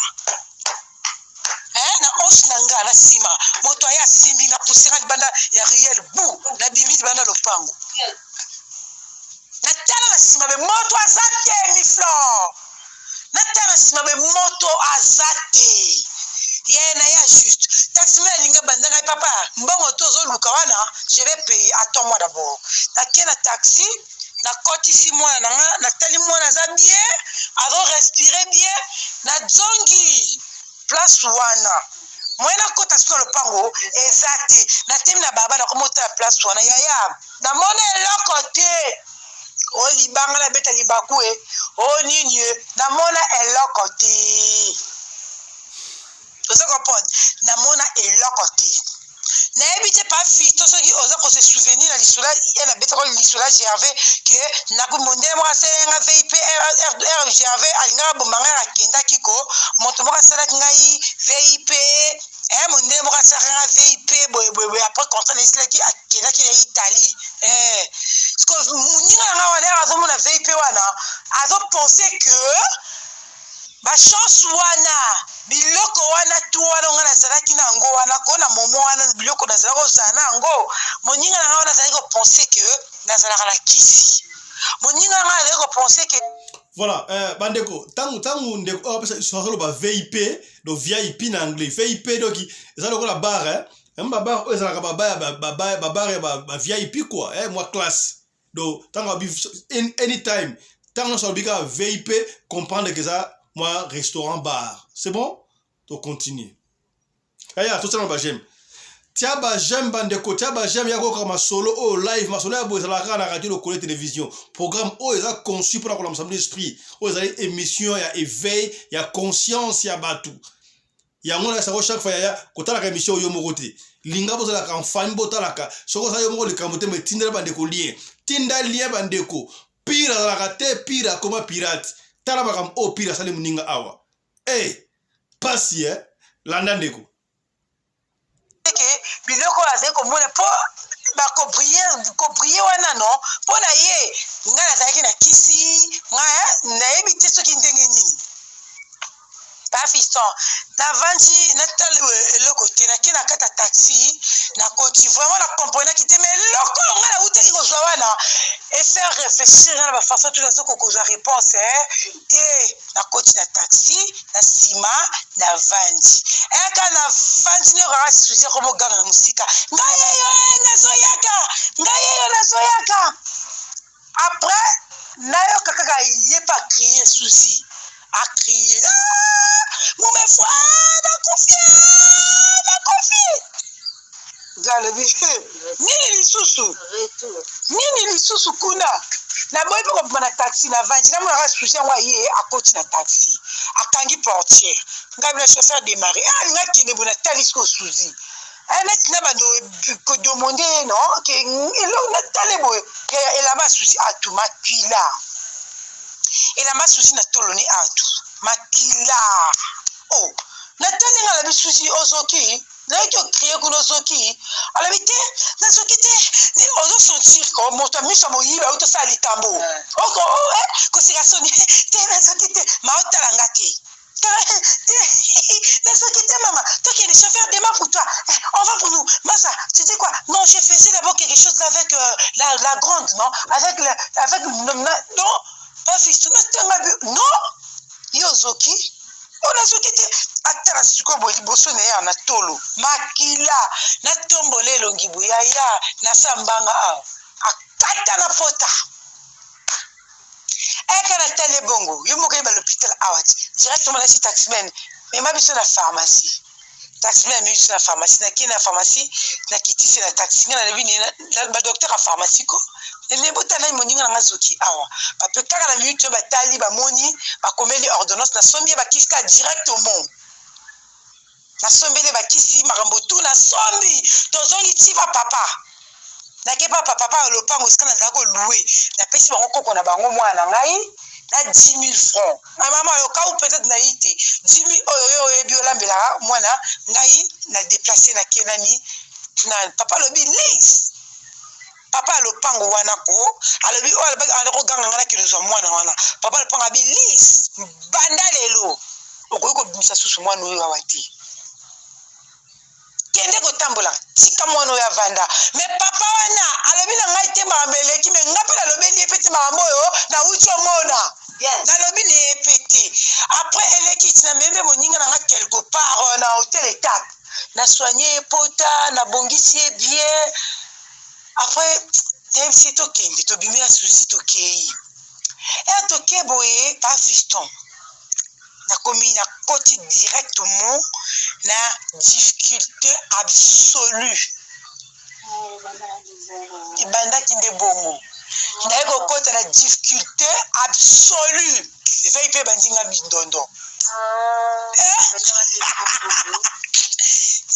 eh, na hanche na nga na nsima moto aye asimbi nga pousse nga libanda ya riel bu nabimi libanda lopango natala na nsima be moto aza te miflor natala na nsima be moto aza te ye na ya juste taxi me alingi abanda ngai papa mbongo to ozoluka wana je vais payer attends moi d'abord nake na taxi nakotisi mwana na nga natali mwana aza bien azo respire bien nazongi place wana moye nakota soki na lopango eza te natemi na baba nakomotala place wana yaya namoni eloko te o libanga nabeta libaku e o nini e namona eloko te oza comprendre namona eloko te nayebi te pa fito soki oza ko se souvenir na lisolo ye nabetaka lisolo ya gervais ke mondele moko asalaki nga vip r gervais alingaka boma ngai akendaki ko moto moko asalaki ngai vip eh, mondele moko asalaki nga vip boye boye boye après contrat na esilaki akendaki na italie eh. moninga na ngai wana ere azomona vip wana azopense que bachance wana biloko wana tu wana ngai nazalaki na yango wana ko na momo wana biloko nazalaki kozala na yango moninga na ngai wana azalaki kopense que nazalaka na kisi moninga na ngai azalaki kopense que voilà euh, bandeko ntango ntango ndeko oyo apesa histoire aloba vip donc vip na anglais vip donc eza lokola bar eh? babar oyo ezalaka babar ya ba vip quoi eh? mwa classe donc ntango abi anytime ntango nyonso alobi kaka vip comprendre que eza mwa restaurant bar c'est bon tocontinue aya tosala ba j'aime tia ba j'aime bandeko tia ba j'aime ya koyoka masolo oyo live masolo ya boye ezalaka kaka na radio lokole télévision programme oyo eza conçu mpona kolamusa bino esprit oyo ezali émission ya éveil ya conscience ya bato yango na sango chaque fois yaya kotalaka émission oyo moko te linga bozalaka en famille botalaka soki oza yo moko likambo te me tindela bandeko lien tinda lien bandeko pire azalaka te pire akoma pirate tala makambo oyo pire asali moninga awa e hey, pasi e landa ndeko ke biloko oyo azali komona mpo bakobrille kobrille wana no mpo na ye ngai nazalaki na kisi ngai nayebi te soki ndenge nini. Pa fiston, navandi natali eloko te, nake na kati ya taxi, nakoti vraiment na comprenaki te, mais eloko oyo ngai nawutaki kozwa wana e faire réfléchir nga na ba façon tout nazo kozwa réponse eh te. Nakoti na taxi na nsima navandi eka navandi nayokaka susi akomoganga na mosika, ngai yeyo eh, nazoyaka, ngai yeyo nazoyaka. Après nayoka kaka ye pe a crier Suzy a crier ah mume frère nakufi nakufi nga alobi nini lisusu nini lisusu kuna naboyi mpe kobima na taxi navandi namonaka susi yango aye akoti na taxi akangi portière ngai bina chauffeur démarre alinga akende boye natali sikoyo suzi Eh, neti na bando kodemonde ye no ke eloko natale boye yaya elamba susi atu makila elamba susi na tolo ne atu makila o oh, natali nga alobi susi ozoki nayoki okrie kuna ozoki alobi te nazoki te ozosentir ko moto ya miso ya moyibi auti osala likambo eh. oko oh, eh, koseka soni te nazoki te maotala nga te Nazoki te mama, tokende chauffeur démarre pour toi. Eh, on va pour nous. Masa, tu dis quoi? Non, je faisais d'abord quelque chose avec euh, la, la grande, non? Avec la, avec non, non, pas fils, non, yo ozoki oyo nazoki te atala sikoyo boye liboso na ye na tolo makila natombola elongi boye yaya nasa mbanga awa akata na pota Eka na tali ebongo yo moko yeba l'hôpital awa ti directement na si taximan mema biso na pharmacie taximan amemi biso na pharmacie nakei na pharmacie nakitisi na taxi ngai nalobi ba docteur ya pharmacie ko me botala nani moninga na ngai zoki awa bape kaka na minute oyo batali bamoni bakomeli ordonnance nasombi ye bakisi kaka directement Nasombeli bakisi makambo tout nasombi tozongi ti pa papa nake pa papa ya lopango esika nazala ko loue napesi bango koko na bango mwana na ngai na 10 000 francs na mama oyo kau peut-être na yi te 10 000 oyo yo oyebi olambelaka mwana ngai na déplacer na kenani na papa alobi Liz papa ya lopango wana ko alobi oyo alobaki anda koganga ngai nakende kozwa mwana wana papa ya lopango abi Liz banda lelo okoki kobimisa susu mwana oyo awa te kende kotambola tika mwana oyo avanda me papa wana alobi na ngai te makambo eleki me ngai mpe nalobeli ye mpe te makambo oyo nauti omona nalobi na ye mpe te après eleki ti namemi moninga na ngai quelque part euh, na hotel étape na soigne ye pota nabongisi ye bien après nayebisi ye tokende tobimi ya susi tokei e toke boye pa fiston nakomi nakoti directement na difficulté absolue ebandaki nde bongo naye kokota na difficulté absolue evei mpe ebandi nga mindondo eh?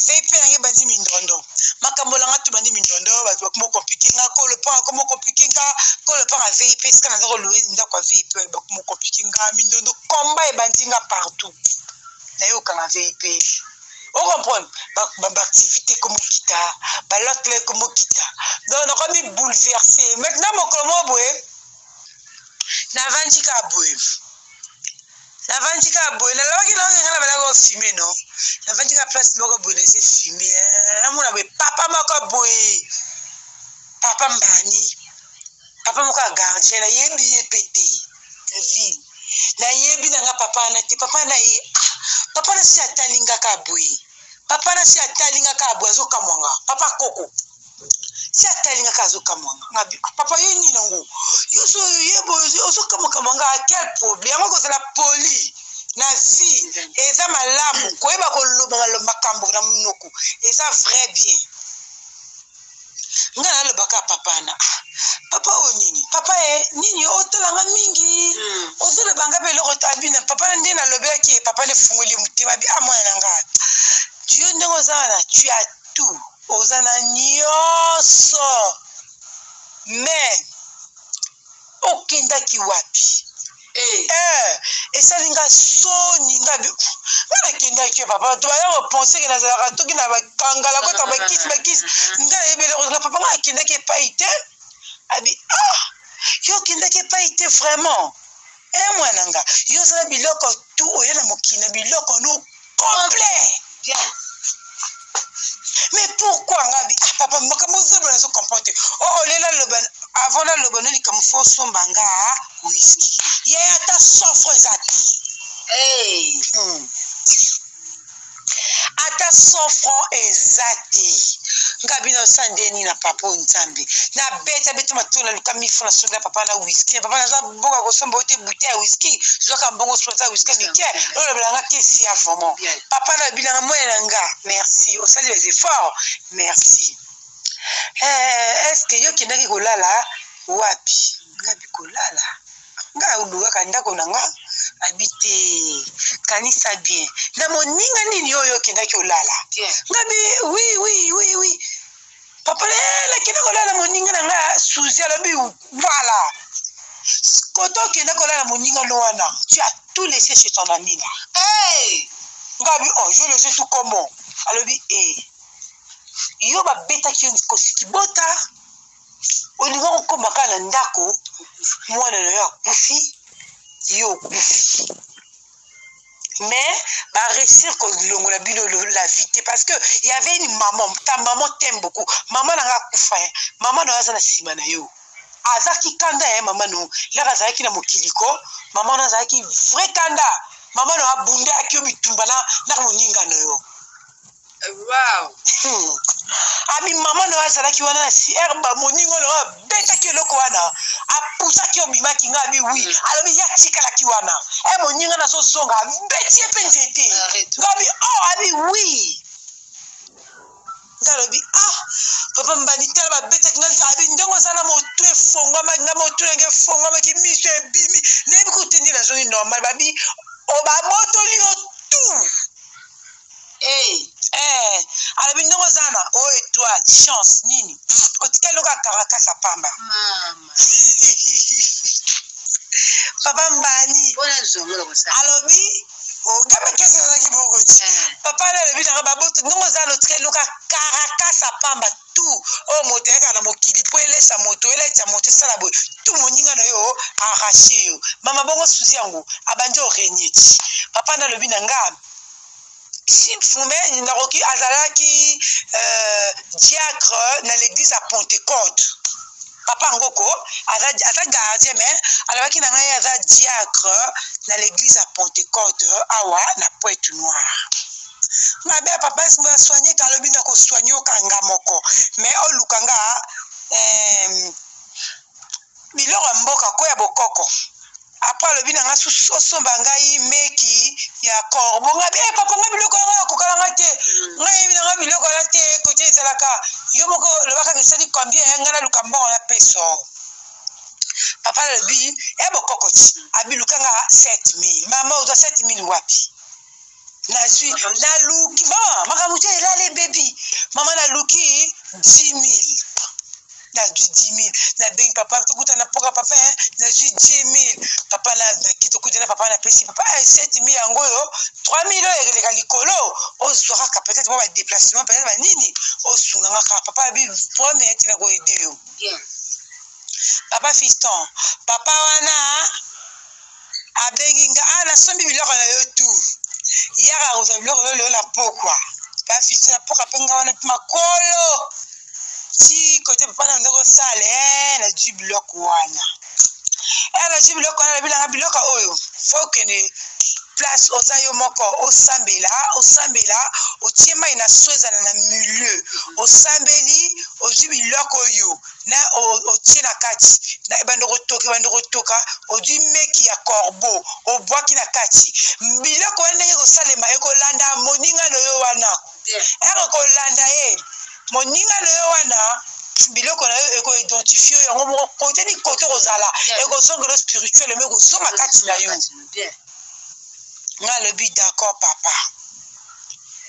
Vei mpe nanga ebandi mindondo makambo nanga to bandi mindondo bato bakoma komplike nga ko lopango akoma komplike nga ko lopango avei mpe esika naza kolowe ndako avei mpe bakoma komplike nga mindondo komba ebandi nga partout naye okanga vei mpe ocomprendre baactivité ekomokita balakle ekomokita donc nakomi bouleverse maintenant mokolo moko boye navandi kaka boye navandi kaka boye nalobaki naoke ngai nabandaki kofume no navandi kaka place moko boye naze fume eh, namona boye papa moko boye papa mbani papa moko ya gardien nayebi ye mpe te na ville nayebi na nga papa wana te papa na ye ah, papa na si atali nga kaka boye papa na si atali nga kaka boye azokamwa nga papa koko ti atali nga kaka azokamwa nga ngabi ah, papa yo nini yango yo so ye boye ozokamwakamwa nga quel problème yango kozala poli na vie eza malamu koyeba koloba makambo na monoko eza vrai bien nga nalobaka papa na ah, papa oyo nini papa e nini otala nga mingi hmm. ozoloba nga mpe eloko abina papa na nde nalobelaki ye papa nde efungoli motema abi a ah, mwana na nga yo ndenge oza wana tu as tout oza na nyonso mais okendaki wapi eh. Eh, esali nga soni nga nga nakendaki yo papa bato baya kopense ke nazalaka toki na bakangala kota bakisi bakisi nga nayebi eloko nga papa nga akendaki epai te abi ah yo okendaki epai te vraiment. E eh, mwana nga, yo oza na biloko tu oye na mokili na biloko no complet. Bien. Mais pourquoi nga bi ah papa makambo ozoloba nazo comprendre te. Oh oh lela loba avant na loba no likambo fo osomba nga whisky. Ye ata 100 francs eza te. Hey. Ata 100 francs eza te. Nga bino osala nde nini na papa oyo nzambe. Na beta beta matolo na luka 1000 francs nasombela papa na whisky. Papa naza mboka kosomba oyo te bouteille ya whisky. Zwaka mbongo osomba ata whisky mike. Olobela nga kesi ya vraiment. Papa na lobi nanga mwana na nga. Merci. Osali les efforts. Merci. Eh, est-ce que yo kendaki kolala wapi? Nga bi kolala. Nga olukaka ndako na nga abi te kanisa bien na moninga nini oyo okendaki olala nga bi oui oui oui oui papa eh, nakenda kolala moninga na nga suzi alobi voilà koto okenda kolala moninga no wana tu as tout laissé chez ton ami là hey! nga abi oh je laissé tout comment alobi eh yo babetaki yo kosikibota Olinga kokoma kaka na ndako mwana na yo akufi yo okufi mais ba réussir kolongola bino la vie te parce que y avait une maman ta maman t'aime beaucoup maman na nga akufa hein. Maman na yo aza na nsima na yo azalaki kanda ya mama no laka azalaki na mokili ko mama no azalaki vrai kanda mama no abundaki yo bitumba na na moninga na yo Wow. Abi mama na yo azalaki wana na CR ba moningo na yo abetaki eloko wana apusaki yo obimaki nga abi oui mm. alobi ye atikalaki wana e moninga nazozonga abeti ye mpe nzete nga abi oh abi oui nga alobi ah papa mbani tala babetaki nga abi ndenge oza na motu efongwamaki nga motu nanga efongwamaki miso ebimi nayebi kutu nde nazongi normal babi obabotoli yo tout Hey, eh, alobi ndenge oza na o oh, étoile chance nini otikali loka caracas ya pamba papa mbani alobi ogamba kesi ezalaki bongo ti eh. papa ale alobi nanga baboto ndenge oza na otikali loka caracas ya pamba tout oyo moto ayaka na mokili mpo elesa moto eleta moto esala boye tout moninga na yo arrache yo mama bongo suzi yango abandi orenie ti papa nalobi na nga Fume nakoki azalaki euh, diacre na l'église ya Pentecôte. Papa Ngoko aza, aza gardien mais alobaki na ngai aza diacre na l'église ya Pentecôte awa na Pointe Noire. Mabe ya papa esingo ya soigne ka alobi na ko soigne okanga moko mais oluka nga eh, biloko ya mboka ko ya bokoko Après alobi na nga susu osomba ngai meki ya corbeau nga eh papa nga biloko yango nakoka na nga te nga yebi na nga biloko wana te kote ezalaka yo moko lobaka esali combien nga naluka mbongo na peso papa alobi ya bokoko ti abiluka nga 7000 mama ozwa 7000 wapi nazwi naluki mama makambo te elala ebebi mama naluki 10000 nazwi 10000 nabengi papa tokutana mpoka papa eh, nazwi 10000 papa naki tokutana papa napesi papa 7000 eh, yango oyo 3000 oyo ekeleka likolo ozwa kaka peut-être mwa badeplacement peut-être banini osunga nga kaka papa abi premier ete nakoyede yo papa fiston papa wana Abengi nga ah nasombi biloko na yo tout yaka kozwa biloko na yo lelo na pokwa ba fiso na pokwa pe nga wana pe makolo ti kote papa na ndoko sale eh nazwi biloko wana eh nazwi biloko wana alobi nanga biloko oyo fo okende place oza yo moko osambela osambela otie mai na so ezala na milieu osambeli ozwi biloko oyo na otie na kati na ebanda kotoka ebanda kotoka ozwi meki ya corbeau obwaki na kati biloko wana ndenge ekosalema ekolanda moninga na yo wana ere kolanda ye moninga na yo wana biloko na yo ekoidentifie yango moko kote ni kote kozala ekozongela spirituel eme ekozonga kati na yo Nga alobi d'accord papa.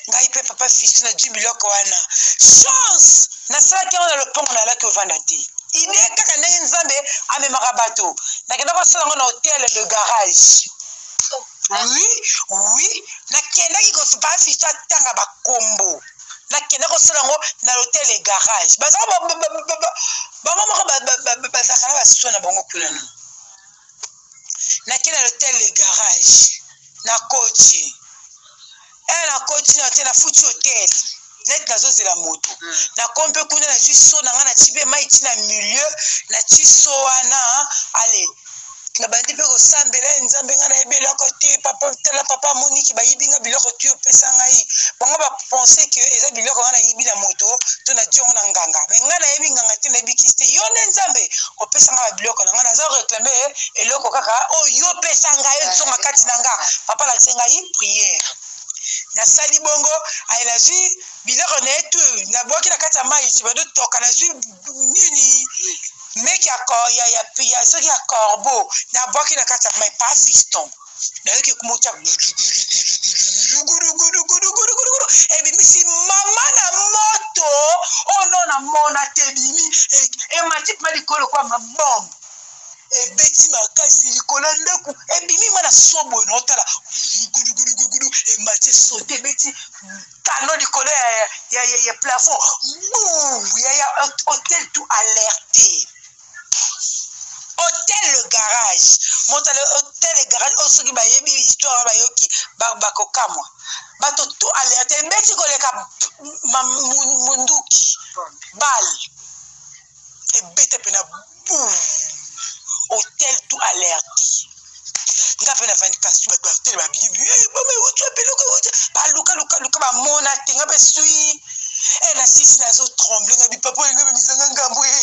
Ngai pe papa fiston nazui biloko wana. Chance nasalaki yango na lopango nalaki ovanda te. Idee kaka ndenge Nzambe amemaka bato. Nakenda kosala yango na hotel le garage. Oui, oui, nakendaki ko papa fiston atanga ba kombo. Nakenda kosala yango na hotel le garage. Bazalaka bango moko bazalaka na ba soins na bango kuna. Nake na l'hotel le garage, nakoti. Eh nakoti na te nafuti hotel neti nazozela moto hmm. nakomi mpe kuna nazwi so na ngai natii mpe mai ti na milieu natii so wana ale nabandi mpe kosambela ye nzambe ngai nayebi eloko te papa tala papa amoniki bayibi ngai biloko ti opesa ngai bango bapense ke eza biloko ngai nayibi na moto to na diongo na nganga me ngai nayebi nganga te nayebi kisi te yo nde nzambe opesa ngai babiloko na ngai naza reklame eloko kaka oyo yo opesa ngai ezonga kati na nga papa alakisi ngai priere nasali bongo aye nazwi biloko na ye tu nabwaki na kati ya mai sibando toka nazwi nini meki ya, ya, ya, ya soki ya corbeau nabwaki na kati ya mai pa fiston nayoki kumotya gudugudugudugudugudugudu ebimisi mama na moto oyo no namona te ebimi emati mpe likolo kwa mabombe ebeti makasi likolo ya ndako ebimi ma na so boye naotala gudugudugudu emati esote ebeti kano likolo ya, ya, ya, ya plafond bu ya, ya hotel tout alerte hotel le garage moto ale hotel le garage oyo soki bayebi histoire wana bayoki bakokamwa bato tout alerte ebeti koleka munduki bale ebeta mpena bu hotel tout alerte nga mpe navandi kasi bato bahotel babibi eh, bama euti wapi eloko euti baluka luka luka bamona te nga mpe sui e na sisi nazo tremble nga bipapa olinga bebisanga ngambo e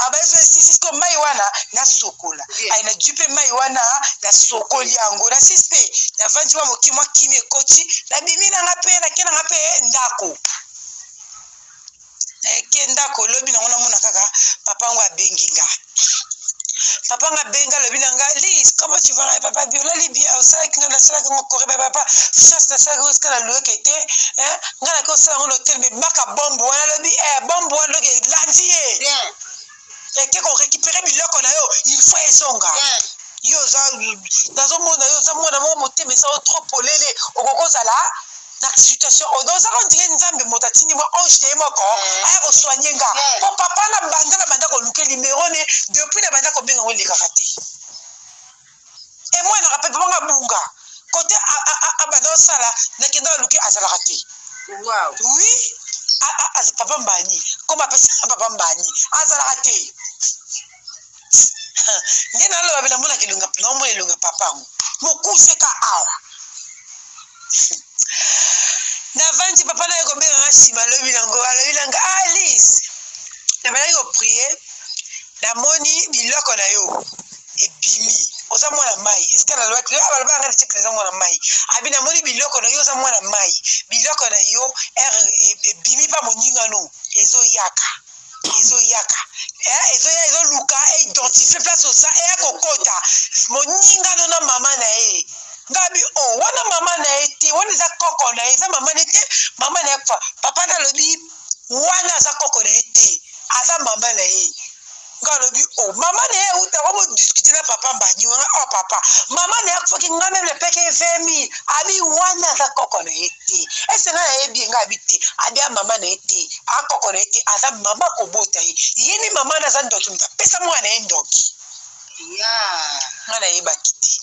abayeso esisi siko mai wana nasokola aye najui mpe mai wana nasokoli yango na sisi mpe navandi mwa moki mwa kimi ekoti nabimi nanga mpe nake nanga mpe ndako Nake ndako lobi nango namona kaka papa yango abengi nga papa nga abengi alobi na nga Lise comment tu vas papa bi olali bien osalaki nga nasalaki ngo kore ba papa chance nasalaki ngo esika nalueke te nga nake osala yango na hotel me baka bombe wana alobi eh bombe wana donc elandi ye eke ko récupérer biloko na yo il faut ezonga yo oza nazomona yo oza mwana moko motema eza yo trop polele okoki ozala na situation oyo donc ozaka ondire nzambe moto atindi mwa ange na ye moko eh. aya kosoigne nga po papa na banda na banda koluke numero ne depuis na banda kobenga ngo elekaka te emonanaka mpe papa nga bunga kote abanda osala nakenda aluke azalaka te oui papa mbani koma apesaka papa mbani azalaka te nde naloba mpe namonaka elonga naomona elonga papa yango mokuse ka awa navandi papa naye kobenga nga nsima alobi nango alobi nanga alice ah, nabandaki koprie namoni biloko na yo ebimi oza mwana mai esika nalobaki ah, balobaka nga titre eza mwana mai abi namoni biloko na yo oza mwana mai biloko na yo r ebimi mpa moningano ezoyaka ezoyaka eh, ezoya ezoluka eidentifie place oza eya kokota moningano na mama na ye ngabi o oh, wana mama na ye te wana eza koko na ye eza mama na ye te mama na ye papa na alobi wana aza koko na ye te aza mama na ye nga alobi o oh, mama na ye auta ko bodiscute na papa mbanyi wana o oh, papa mama na ye akufaki nga meme lepeke 20 abi wana aza koko na ye te ese nga nayebi ye nga abi te abi a mama na ye te akoko na ye te aza mama kobota ye ye nde mama na aza ndoki moto apesa mwana na ye ndoki nga nayebaki te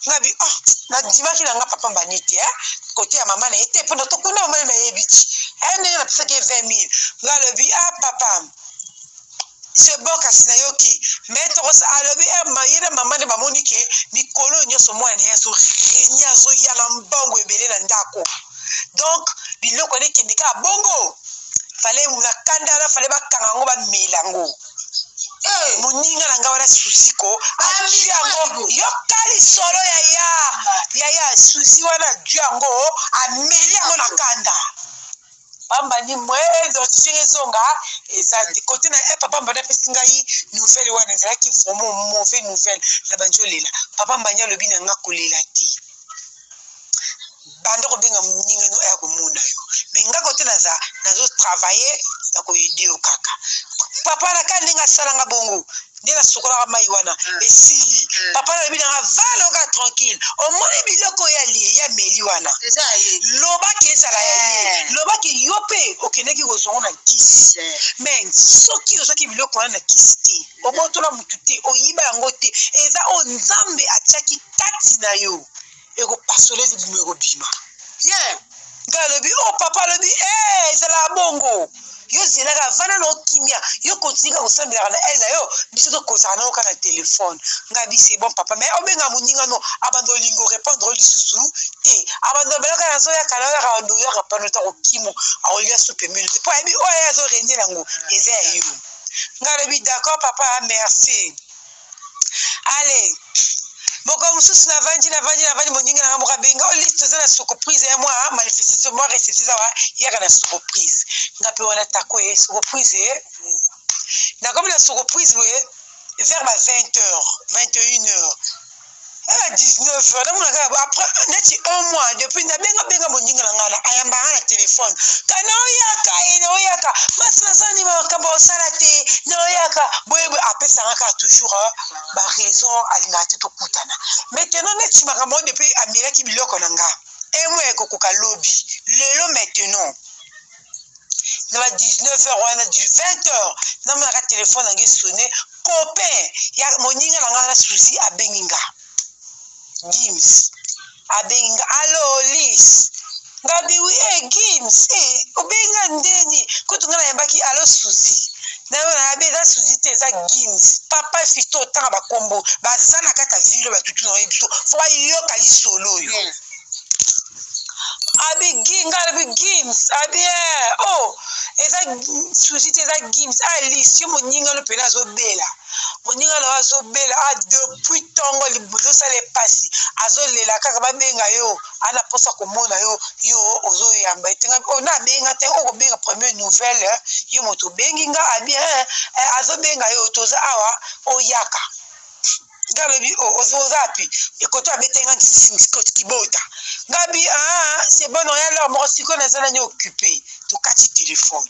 nga bi oh nandimaki na nga papa mbani te eh? kote ya mama na ye te mpo na tokunda mama na nayebi ti eh, ndenge napesaki ye 20 000 nga alobi ah papa c'est bon kasi nayoki mais tokosa alobi eh, ye na mama nde bamoni ke mikolo oyo nyonso mwana na ye azorenye azoya na mbongo ebele na ndako donc biloko wana ekende kaka bongo fale na kanda wana fale bakanga yango bamela yango eh, moninga na ngai wana susiko azwi yango yoka lisolo yaya yaya susi wana azwi yango ameli yango na kanda pamba ni mwe identité ezonga eza te kote na eh, papa mbani apesi ngai nouvelle wana ezalaki vraiment mauvais nouvelle na bandi olela papa mbani alobi na nga kolela te banda kobenga moninga no aya komona yo me nga kote naza nazo travaille na koyede yo kaka papa na ka ndenge asalanga bongo Nde nasukolaka mai wana esili. Papa nalobi nanga vala oka tranquille, omoni biloko ya ya meli wana, lobaki ezala ya ye, lobaki yo mpe okendaki kozwa ngo na kisi. Mais soki ozwaki biloko wana na kisi te, obotola mutu te, oyiba yango te, eza oyo Nzambe atiaki kati na yo, ekopasole libumu, ekobima bien. Ngai alobi o oh, papa alobi eh, ezalaka bongo, yo zelaka, vanda na okimia, yo continue kaka kosambelaka na ele na yo, biso tokozala na yo kaka na telefone. Ngai bi c'est bon papa, mais obenga moninga no abanda olingi orépondre lisusu te, abanda obelaka nazoyaka nayoyaka oyoyaka pano ta kokimo akolia supe mino te, mpo ayebi oyo aye azorenye nango eza ya yo. Ngai alobi d'accord papa, merci. Allez, moko mosusu navandi navandi navandi, moninga nanga moko abenga o liste, toza na surprise ya mwa manifestation, mwa réception eza wa, yaka na surprise. Nga mpe wana tako ye surprise ye, nakomi na surprise boye vers ba 20 heures, 21 heures, 19 heures, namona kaka après neti un mois depuis nabenga benga moninga na ngai na ayambaka na telefone ka naoyaka ye, naoyaka masi nazani makambo osala te, naoyaka boye boye, apesanga kaka toujours baraison, alingaka te tokutana. Maintenant neti makambo oyo depuis amelaki biloko na nga un mois ekokoka lobi lelo, maintenant na ba 19 heures wana, 20 heures, namonaka telefone na ngai sonne, copain ya moninga na ngai na Suzi abengi nga, Gims abengi nga: "Allo Lis." Ngabi: "Oui." "E Gims, e obengi nga ndeni?" Kutu nga nayambaki: "Allo Suzi." Nayebi eza Suzi te, eza Gims. Papa Fisto, otanga bakombo baza na kati ya ville, batutu na oyebi biso, fo bayoka lisolo oyo. Abi gi nga alobi Gims, abi eh, oh eza Suzi te, eza Gims. Alice, yo moninga no mpena azobela, moninga na yo azobela ah, depuis ntongo ezosala epasi, azolela kaka, babenga yo, ana mposa komona yo, yo ozoyamba etenga oyo na abenga te, okobenga première nouvelle, yo moto obengi nga. Abi eh, eh, azobenga yo, toza awa, oyaka. Nga alobi oza wapi? Ekoto abete nga kibota. Ngabi: "Ah, c'est bon, oya lor moko, sikoyo naza nani occupé." Tokati telefone.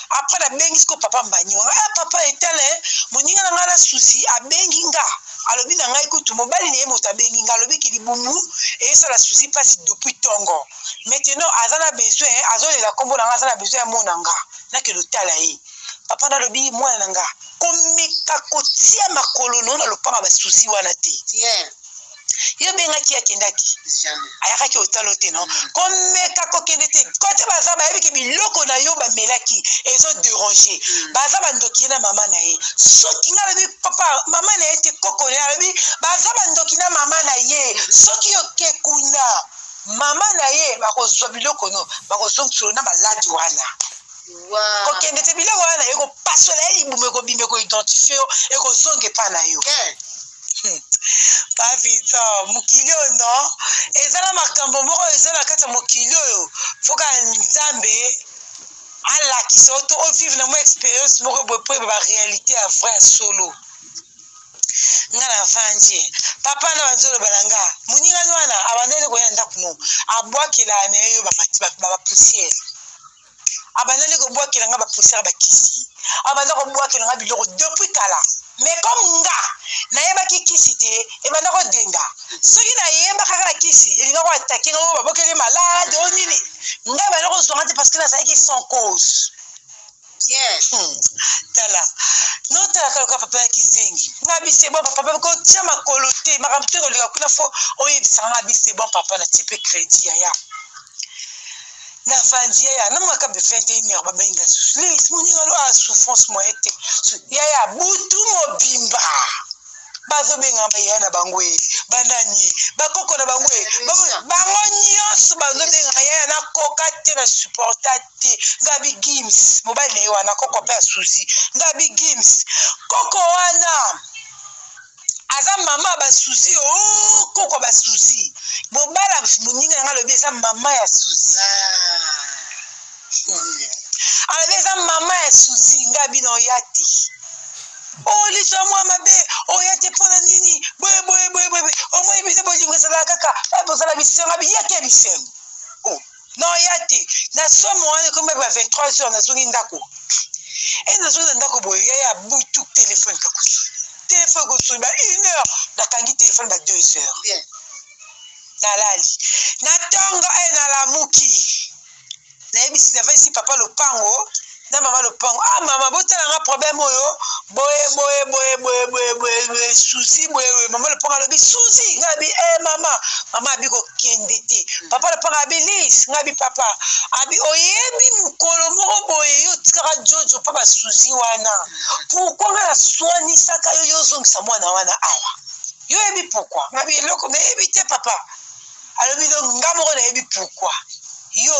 Après nabengi sikoyo papa Mbanyi wanga: "Ah papa, etala, moninga na ngai na Suzi abengi nga, alobi na ngai, kutu mobali na ye moto abengi nga, alobiki libumu eyesala Suzi mpasi depuis ntongo, maintenant aza na besoin, azolela nkombo na nga, aza na besoin ya mona nga, nakende otala ye." Papa nalobi: "Mwana na nga, komeka kotia makolo no na lopanga basuzi wana te. Yo obengaki, akendaki, ayakaki otalo te, no komeka kokende te kote baza, bayebiki biloko na yo bamelaki ezoderange, baza bandoki ye na mama na ye." Soki nga alobi papa, mama na ye te, koko na ye, alobi baza bandoki na mama na ye, soki oke kuna, mama na ye bakozwa biloko no, bakozongisolo na maladi wana. Kokende te, biloko wana ekopasola ye libumu, ekobima, ekoidentifie yo, ekozonga epa na yo. Pavita, mokili oyo no eza na makambo moko eza na kati ya mokili oyo, foka Nzambe alakisa yo to ovivre na mwa expérience moko boye po oyeba baréalité ya vrai, ya solo. Nga navandi, papa na banzoloba na nga, moningani wana abandaki koya ndako no, abwakelaka na ye yo bapoussière, abandaki kobwakela nga bapoussière, bakisi, abanda kobwakela nga biloko depuis kala. Mais comme nga nayebaki kisi te, ebanda kodenda. Soki nayebaka kaka kisi, elinga koatake nga oyo babokeli malade oyo nini, ngai banda kozwanga te, parce que nazalaki sans cause. Tala, notala kaka papa ya kizengi. Nga bi: "C'est bon papa, kotia makolo te, makambo te koleka kuna, fo oyebisanga." Nga bi: "C'est bon papa." Natie mpe crédit yaya, navandi yaya, namaka be 21 heure, babenga susu: "Lis, moninga lo a souffrance moye te yaya, butu mobimba bazobenga bayaya na bango e, banani, bakoko na bango e, bango nyonso bazobengaka yaya, nakoka te, na supporta te." Ngabi: "Gims, mobali na ye wana, koko mpe asusi." Ngabi: "Gims, koko wana aza mama basuzi o, koko basuzi, mobala moninga nanga alobi eza mama ya Suzi, alobi eza mama ya Suzi." Ngabi: "Na oya te, o liso ya mwa mabe, oya te mpona nini? Boye boye boye boye, omoi biso bolingo ezalaka kaka bozala bisengo." Abi yaki ya bisengo o, na oya te. Na somo wana ekomi ba 23 heures, nazongi ndako e, nazongi na ndako boye yaya, butu telefone kakusu. Telefone ekosoni ba une heure, nakangi telefone ba deux heures. Nalali na ntongo e nalamuki, nayebisi, navandisi papa lopango na mama lopango. Ah mama, botala nga problème oyo boye boye boye boye boye boye boye, susi boye boye. Mama lopango alobi susi, nga abi eh mama, mama abi kokende te. Papa lopango abi lis, nga abi papa abi oyebi mokolo moko boye yo otikaka jojo mpa basuzi wana, pourquoi nga naswanisaka yo, yo ozongisa mwana wana awa, yo oyebi pourquoi? Nga abi eloko nayebi te papa. Alobi donc nga moko nayebi pourquoi yo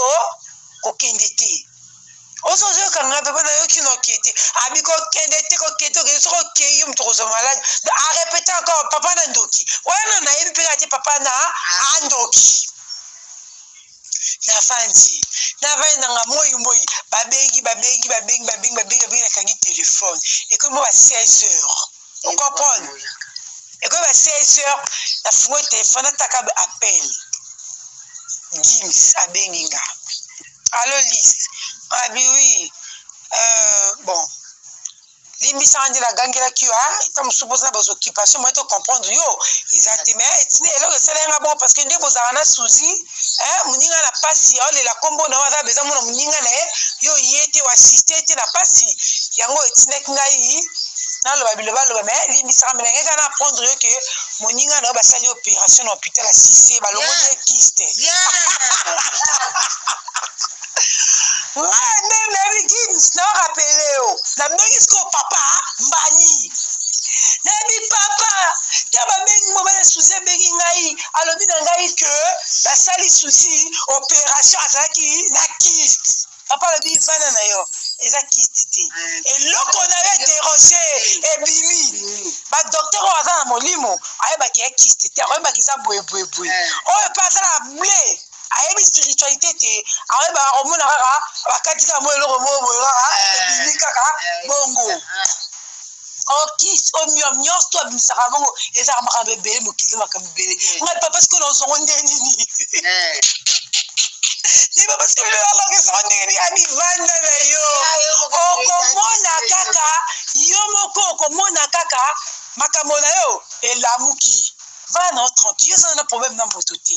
kokende te. Ozoyoka nga papa, nayoki noke te. Abi kokende te, kokende te, okende soki okei yo moto okozwa maladi. Arepete encore papa na ndoki wana, nayebi mpe kaka te papa na andoki. Navandi, navandi nanga moi moi, babengi babengi babengi babengi babengi babengi, nakangi telefone, ekomi mo ba 16 heures, ocomprendre, ekomi ba 16 heures, nafungoli telefone, nataka appel, Gims abengi nga, allo Lis, abi oui, bon limbisaka nde nagangelaki yo ta mosusu mposa na ba occupation moye to comprendre yo eza te, mais etini eloko esalaki nga bongo parce que nde bozalaka na suzi moninga na pasi, aolela nkombo na yo, aza beza mona moninga na ye, yo ye te oassiste te na pasi, yango etindaki ngai naloba bilobaloba. Mais limbisaka, me nangai kaka na apprendre yo ke moninga na yo basali opération na hôpital, assiste, balongoli ye kyste. Ngai nde nayebi Gims, na rapele yo, nabengi sikoyo papa Mbani, nayebi papa te, babengi mobali Suzi, abengi ngai, alobi na ngai ke basali Suzi opération, azalaki na kyste. Papa alobi vanda na yo, eza kyste te, eloko na yo edérange ebimi. Badocteur oyo aza na molimo ayebaki ya kyste te, akoyebaki eza boyeboyeboye. Oyo mpe aza na ble, ayebi spiritualité te, ayebaka komona kaka bakati kaka mwa eloko moko boye kaka ebimi kaka bongo. Okisi omiom nyonso to abimisaka bongo, ezaka makambo ebele, mokili makambo ebele. Ngai papa sikoyo nazongo nde nini? Ni papa sikoyo alokesaka ndenge nini? Abivanda na yo, okomona kaka yo moko, okomona kaka makambo na yo elamuki. Vanda na yo tranquille, yo oza na problème na moto te.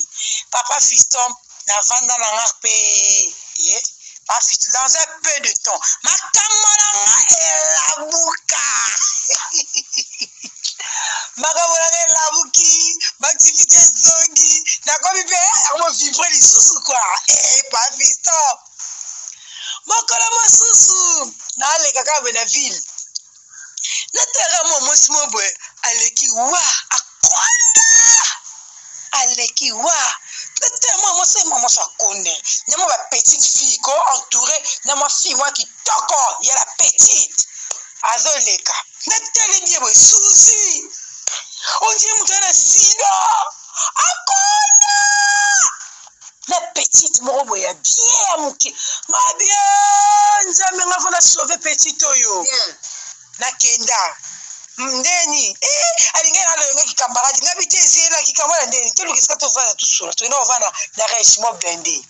Papa Fiston, navanda na nga mpe papa Fiston, dans un peu de temps makambo na nga elabuka, makambo na nga elabuki, baactivité ezongi, nakomi mpe nakomi vibre lisusu kua. Papa Fiston, mokolo mosusu naleka kaka boye na ville, natalaka mwa mwasi moko boye aleki wa akonda, aleki wa, natala mwa mwasi, mwa mwasi akonde na mwa bapetite fille ko entouré na mwa fille mwa kitoko ya la petite azoleka. Natali ye boye, Suzi, ondie moto aza na sida, akonda na petite moko boye ya bien ya moke. Mabien, Nzambe, nga fona sauve petite oyo. Nakenda ndeni alingai nalongaki camarade nga bi te, ezelaki kamwana ndeni toluka esika tovanda, tosola, tokenda kovanda na régiment blindé,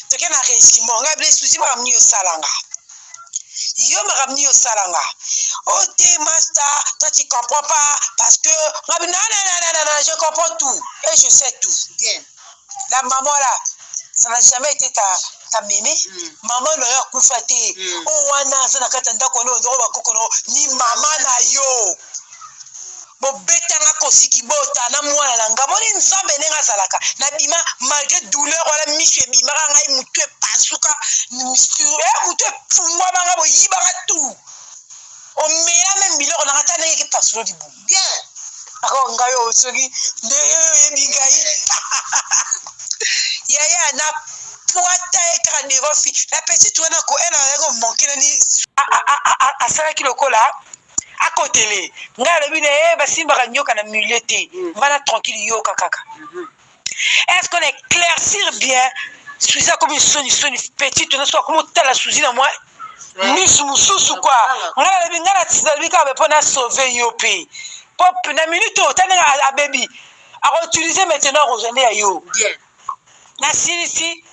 toke na régiment. Ngai bile Suzi, makambo nini osalanga yo, makambo nini osalanga o te, master, toi tu comprends pas parce que ngabi non non non non non, je comprends tout et je sais tout. La maman là, ça n'a jamais été ta mémé. Mama na yo akufa te. Oyo wana aza na kati ya ndako wana, ondoko bakoko na ni mama na yo, bobetanga kosiki bota na mwana na nga. Moni Nzambe ndenge azalaka, nabima malgré douleur wana, miso ebimaka ngai, motu epasuka, motu efungwamanga, boyibanga tout, omela meme biloko nanga, ta ndenge ekepasulo libumu. Ako ngai oyo soki nde oyebi ngai yaya, na pwata ye kaka devant fille la petite wana ko ena azalaki komanke nani, asalaki lokola akotele ngai, alobi na ye basimbaka nyoka na milieu te, vana tranquille, yoka kaka. Est-ce qu'on éclaircir bien? Suzi akomi soni soni, petite wana so akomi otala Suzi na mwa misu mosusu kua. Ngai nalobi, ngai nalobi kaka mpo na sauve yo mpe po na minute oyo, ta ndenge abebi, akoutilize maintenant, akozwa nde ya yo. Nasilisi,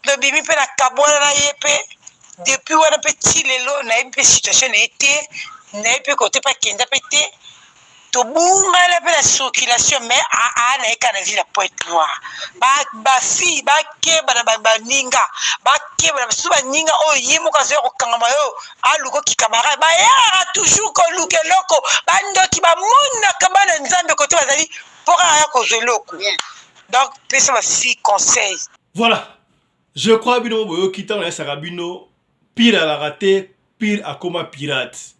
tobimi mpe na kabwana na ye mpe depuis wana mpe ti lelo nayebi mpe situation na ye te. Naye mpe kote mpe akenda mpe te tobungana mpe na circulation mais aa na ye kaka na ville ya pointe noire. Bafille bakeba na baninga, bakeba na basusu baninga oyo ye moko azoya kokangama yo aluka okikamara bayaka toujours koluka eloko. Bandoki bamonaka bana Nzambe kote bazali mpo kaka ya kozwa eloko. Donc pesa bafille conseil. Voilà, je crois bino boyoki ntango nayesaka bino pire alaka te, pire akoma pirate.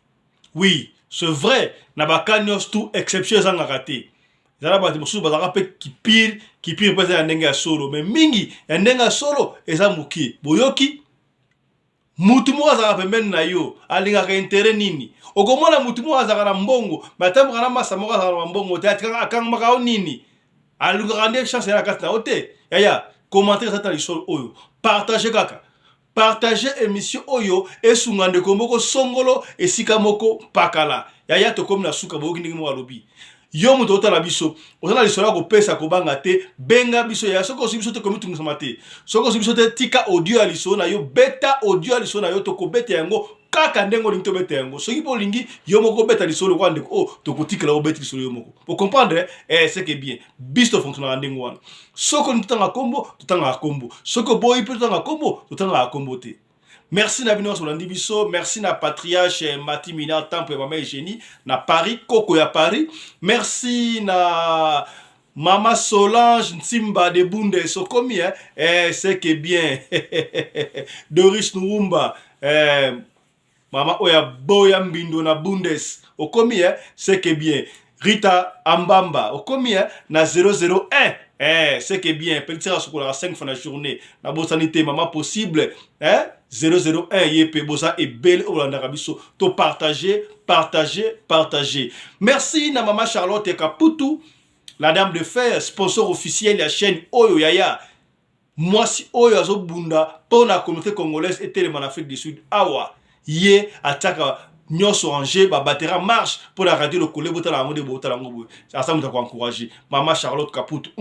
Oui, c'est vrai, na baka nyonso tout exception ezangaka te. Ezala bato mosusu bazalaka mpe kipire kipire mpe eza ya ndenge ya solo, mais mingi ya ndenge ya solo eza moke. Boyoki mutu moko azalaka pembeni na yo alingaka intérêt nini? Okomona mutu moko azalaka na mbongo, me atamboka na masa moko azalaka na mbongo te, akangamaka yo nini? Alingaka nde chance ya na kati na yo te. Yaya, commentaire eza ta lisolo oyo, partage kaka, partage émission oyo esunga ndeko moko songolo esika moko mpakala. Yaya, tokomi na suka. Boyoki ndenge moko alobi. Yo moto otala biso, oza na lisolo ya kopesa, kobanga te, benga biso. Yaya, soki ozwi biso te, komitungisama te. Soki ozwi biso te, tika audio ya lisolo na yo, beta audio ya lisolo na yo, tokobeta yango kaka ndenge olingi tobeta yango. Soki mpo olingi yo moko obeta lisolo lokola ndeko oyo, tokotikela obeti lisolo yo moko. Ocomprendre? Eh, c'est que bien, biso tofonctionnaka ndenge wana. Soki olingi totanga kombo, totangaka kombo. Soki oboyi mpe totanga kombo, totangaka kombo te. Merci na bino nyonso bolandi biso. Merci na patriarche Mati Mina, temple ya mama Eugénie na Paris, koko ya Paris. Merci na mama Solange Ntimba de Bundes, okomi, eh? Eh, c'est que bien. Doris Nurumba, eh, mama oyo aboya mbindo na Bundes, okomi, eh? C'est que bien. Rita Ambamba, okomi, eh? Na 001, eh, c'est que bien. Pelisaka sokolaka 5 fois na journée. Nabosani te mama possible, eh? 001 ye mpe. Boza ebele oyo bolandaka biso, to partager, partager, partager. Merci na mama Charlotte Kaputu, la dame de fer, sponsor officiel ya chaîne oyo. Yaya, mwasi oyo azobunda mpo na communauté congolaise etelema na Afrique du Sud awa, ye atiaka nyonso en jeu, babatterie en marche mpo na Radio Lokole. Botala yango nde botala yango boye, aza moto ya koencourage. Mama Charlotte Kaputu,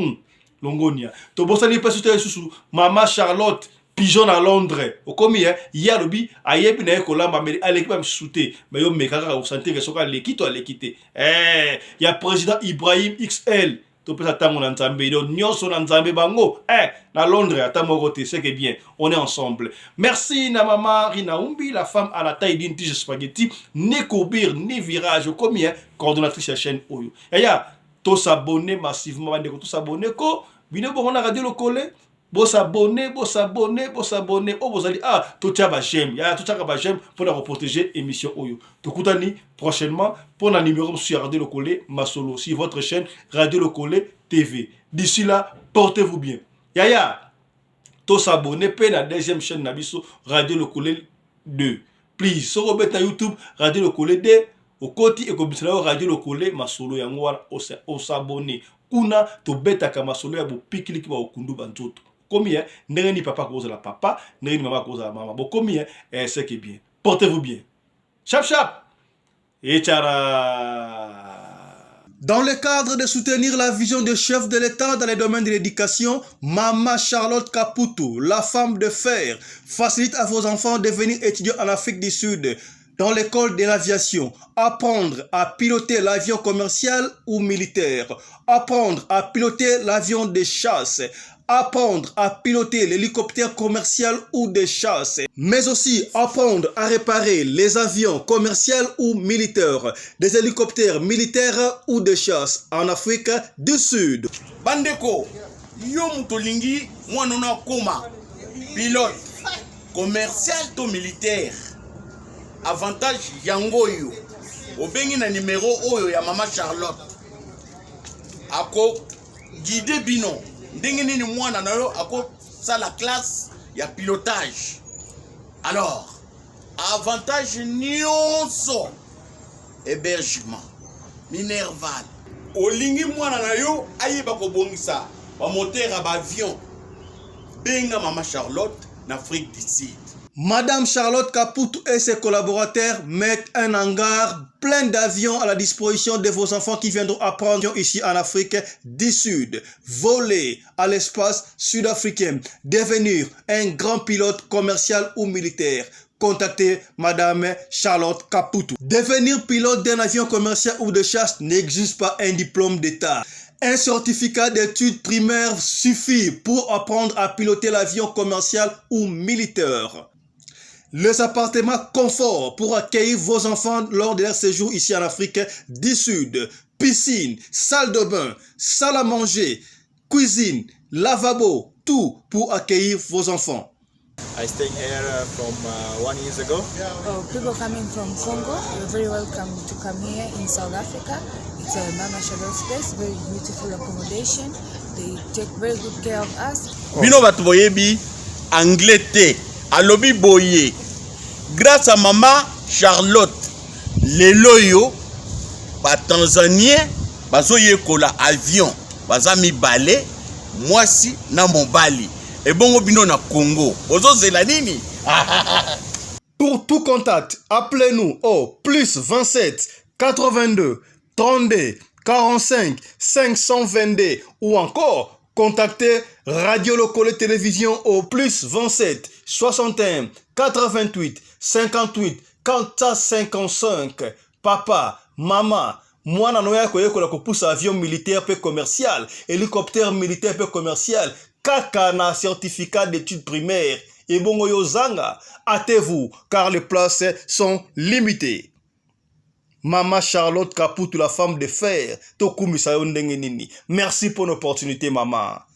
longonia. Tobosani mpe sote lisusu mama Charlotte Pigeon na Londres, okomi, ye ye alobi ayebi na ye kolamba, mais aleki bamisusu te. Mais yo meka kaka, osentir soki aleki to aleki te. Eh, ya président Ibrahim XL, topesa ntango na Nzambe, donc nyonso na Nzambe. Bango, eh, na Londres ata moko te. C'est que bien, on est ensemble. Merci na mama Rina Umbi, la femme à la taille d'une tige spaghetti, ni courbure ni virage, okomi, eh, coordonnatrice ya chaîne oyo. Yaya, tosabonner massivement, bandeko, tosabonner ko bino bongo na Radio Lokole. Bosabonner, bosabonner, bosabonner. Oyo bozali ah, totia baj'aime. Yaya, totiaka baj'aime mpona koprotéger émission oyo. Tokutani prochainement mpona numéro mosusu ya Radio Lokole Masolo sur votre chaîne Radio Lokole TV. D'ici là, portez-vous bien. Yaya, tosabonner mpe na deuxième chaîne na biso, Radio Lokole 2. Please, soki obeti na YouTube Radio Lokole 2, okoti, ekobisela yo Radio Lokole Masolo. Yango wana, osabonner kuna, tobetaka masolo ya bopikiliki, baokundu banzoto. Okomi, eh? Ndenge nini papa akozala papa, ndenge nini mama akozala mama. Bokomi, eh? Eh, c'est que bien, portez-vous bien. Chap chap echara. Dans le cadre de soutenir la vision du chef de l'État dans les domaines de l'éducation, Mama Charlotte Kaputu, la femme de fer, facilite à vos enfants de venir étudier en Afrique du Sud dans l'école de l'aviation, apprendre à piloter l'avion commercial ou militaire, apprendre à piloter l'avion de chasse, apprendre à piloter l'hélicoptère commercial ou de chasse, mais aussi apprendre à réparer les avions commerciaux ou militaires, des hélicoptères militaires ou de chasse en Afrique du Sud. Bandeko, yo moto olingi mwana ono akóma pilote commercial to militaire, avantage yango oyo. Obengi na numero oyo ya mama Charlotte, akoguide bino ndenge nini mwana na yo akosala classe ya pilotage. Alors, avantage nyonso, hébergement, minerval. Olingi mwana na yo ayeba kobongisa bamoteur ya baavion, benga mama Charlotte na Afrique du Sud. Madame Charlotte Kaputu et ses collaborateurs mettent un hangar plein d'avions à la disposition de vos enfants qui viendront apprendre ici en Afrique du Sud. Voler à l'espace sud-africain, devenir un grand pilote commercial ou militaire. Contactez Madame Charlotte Kaputu. Devenir pilote d'un avion commercial ou de chasse n'exige pas un diplôme d'État. Un certificat d'études primaires suffit pour apprendre à piloter l'avion commercial ou militaire. Les appartements confort pour accueillir vos enfants lors de leur séjour ici en Afrique du Sud. Piscine, salle de bain, salle à manger, cuisine, lavabo, tout pour accueillir vos enfants. I stay here from one years ago. Oh, people coming from Congo, you're very welcome to come here in South Africa. It's a Mama Charlotte space, very beautiful accommodation. They take very good care of us. Bino bato boyebi anglais te, alobi boye grâce à mama Charlotte lelo oyo ba Tanzanien bazoyekola avion baza mibale mwasi na mobali ebongo bino na Congo bozozela nini? Pour tout contact, appelez-nous au plus 27 82 32 45 522 ou encore contactez Radio Lokole Télévision au plus 27 61 88 58 455. Papa, mama, mwana no ya koyekola kopusa avion militaire pe commercial, hélicoptère militaire pe commercial, kaka na certificat d'études primaires. Ebongo yo zanga, hâtez-vous car les places sont limitées. Mama Charlotte Kaputu, la femme de fer, tokumisa yo ndenge nini. Merci pour l'opportunité, maman.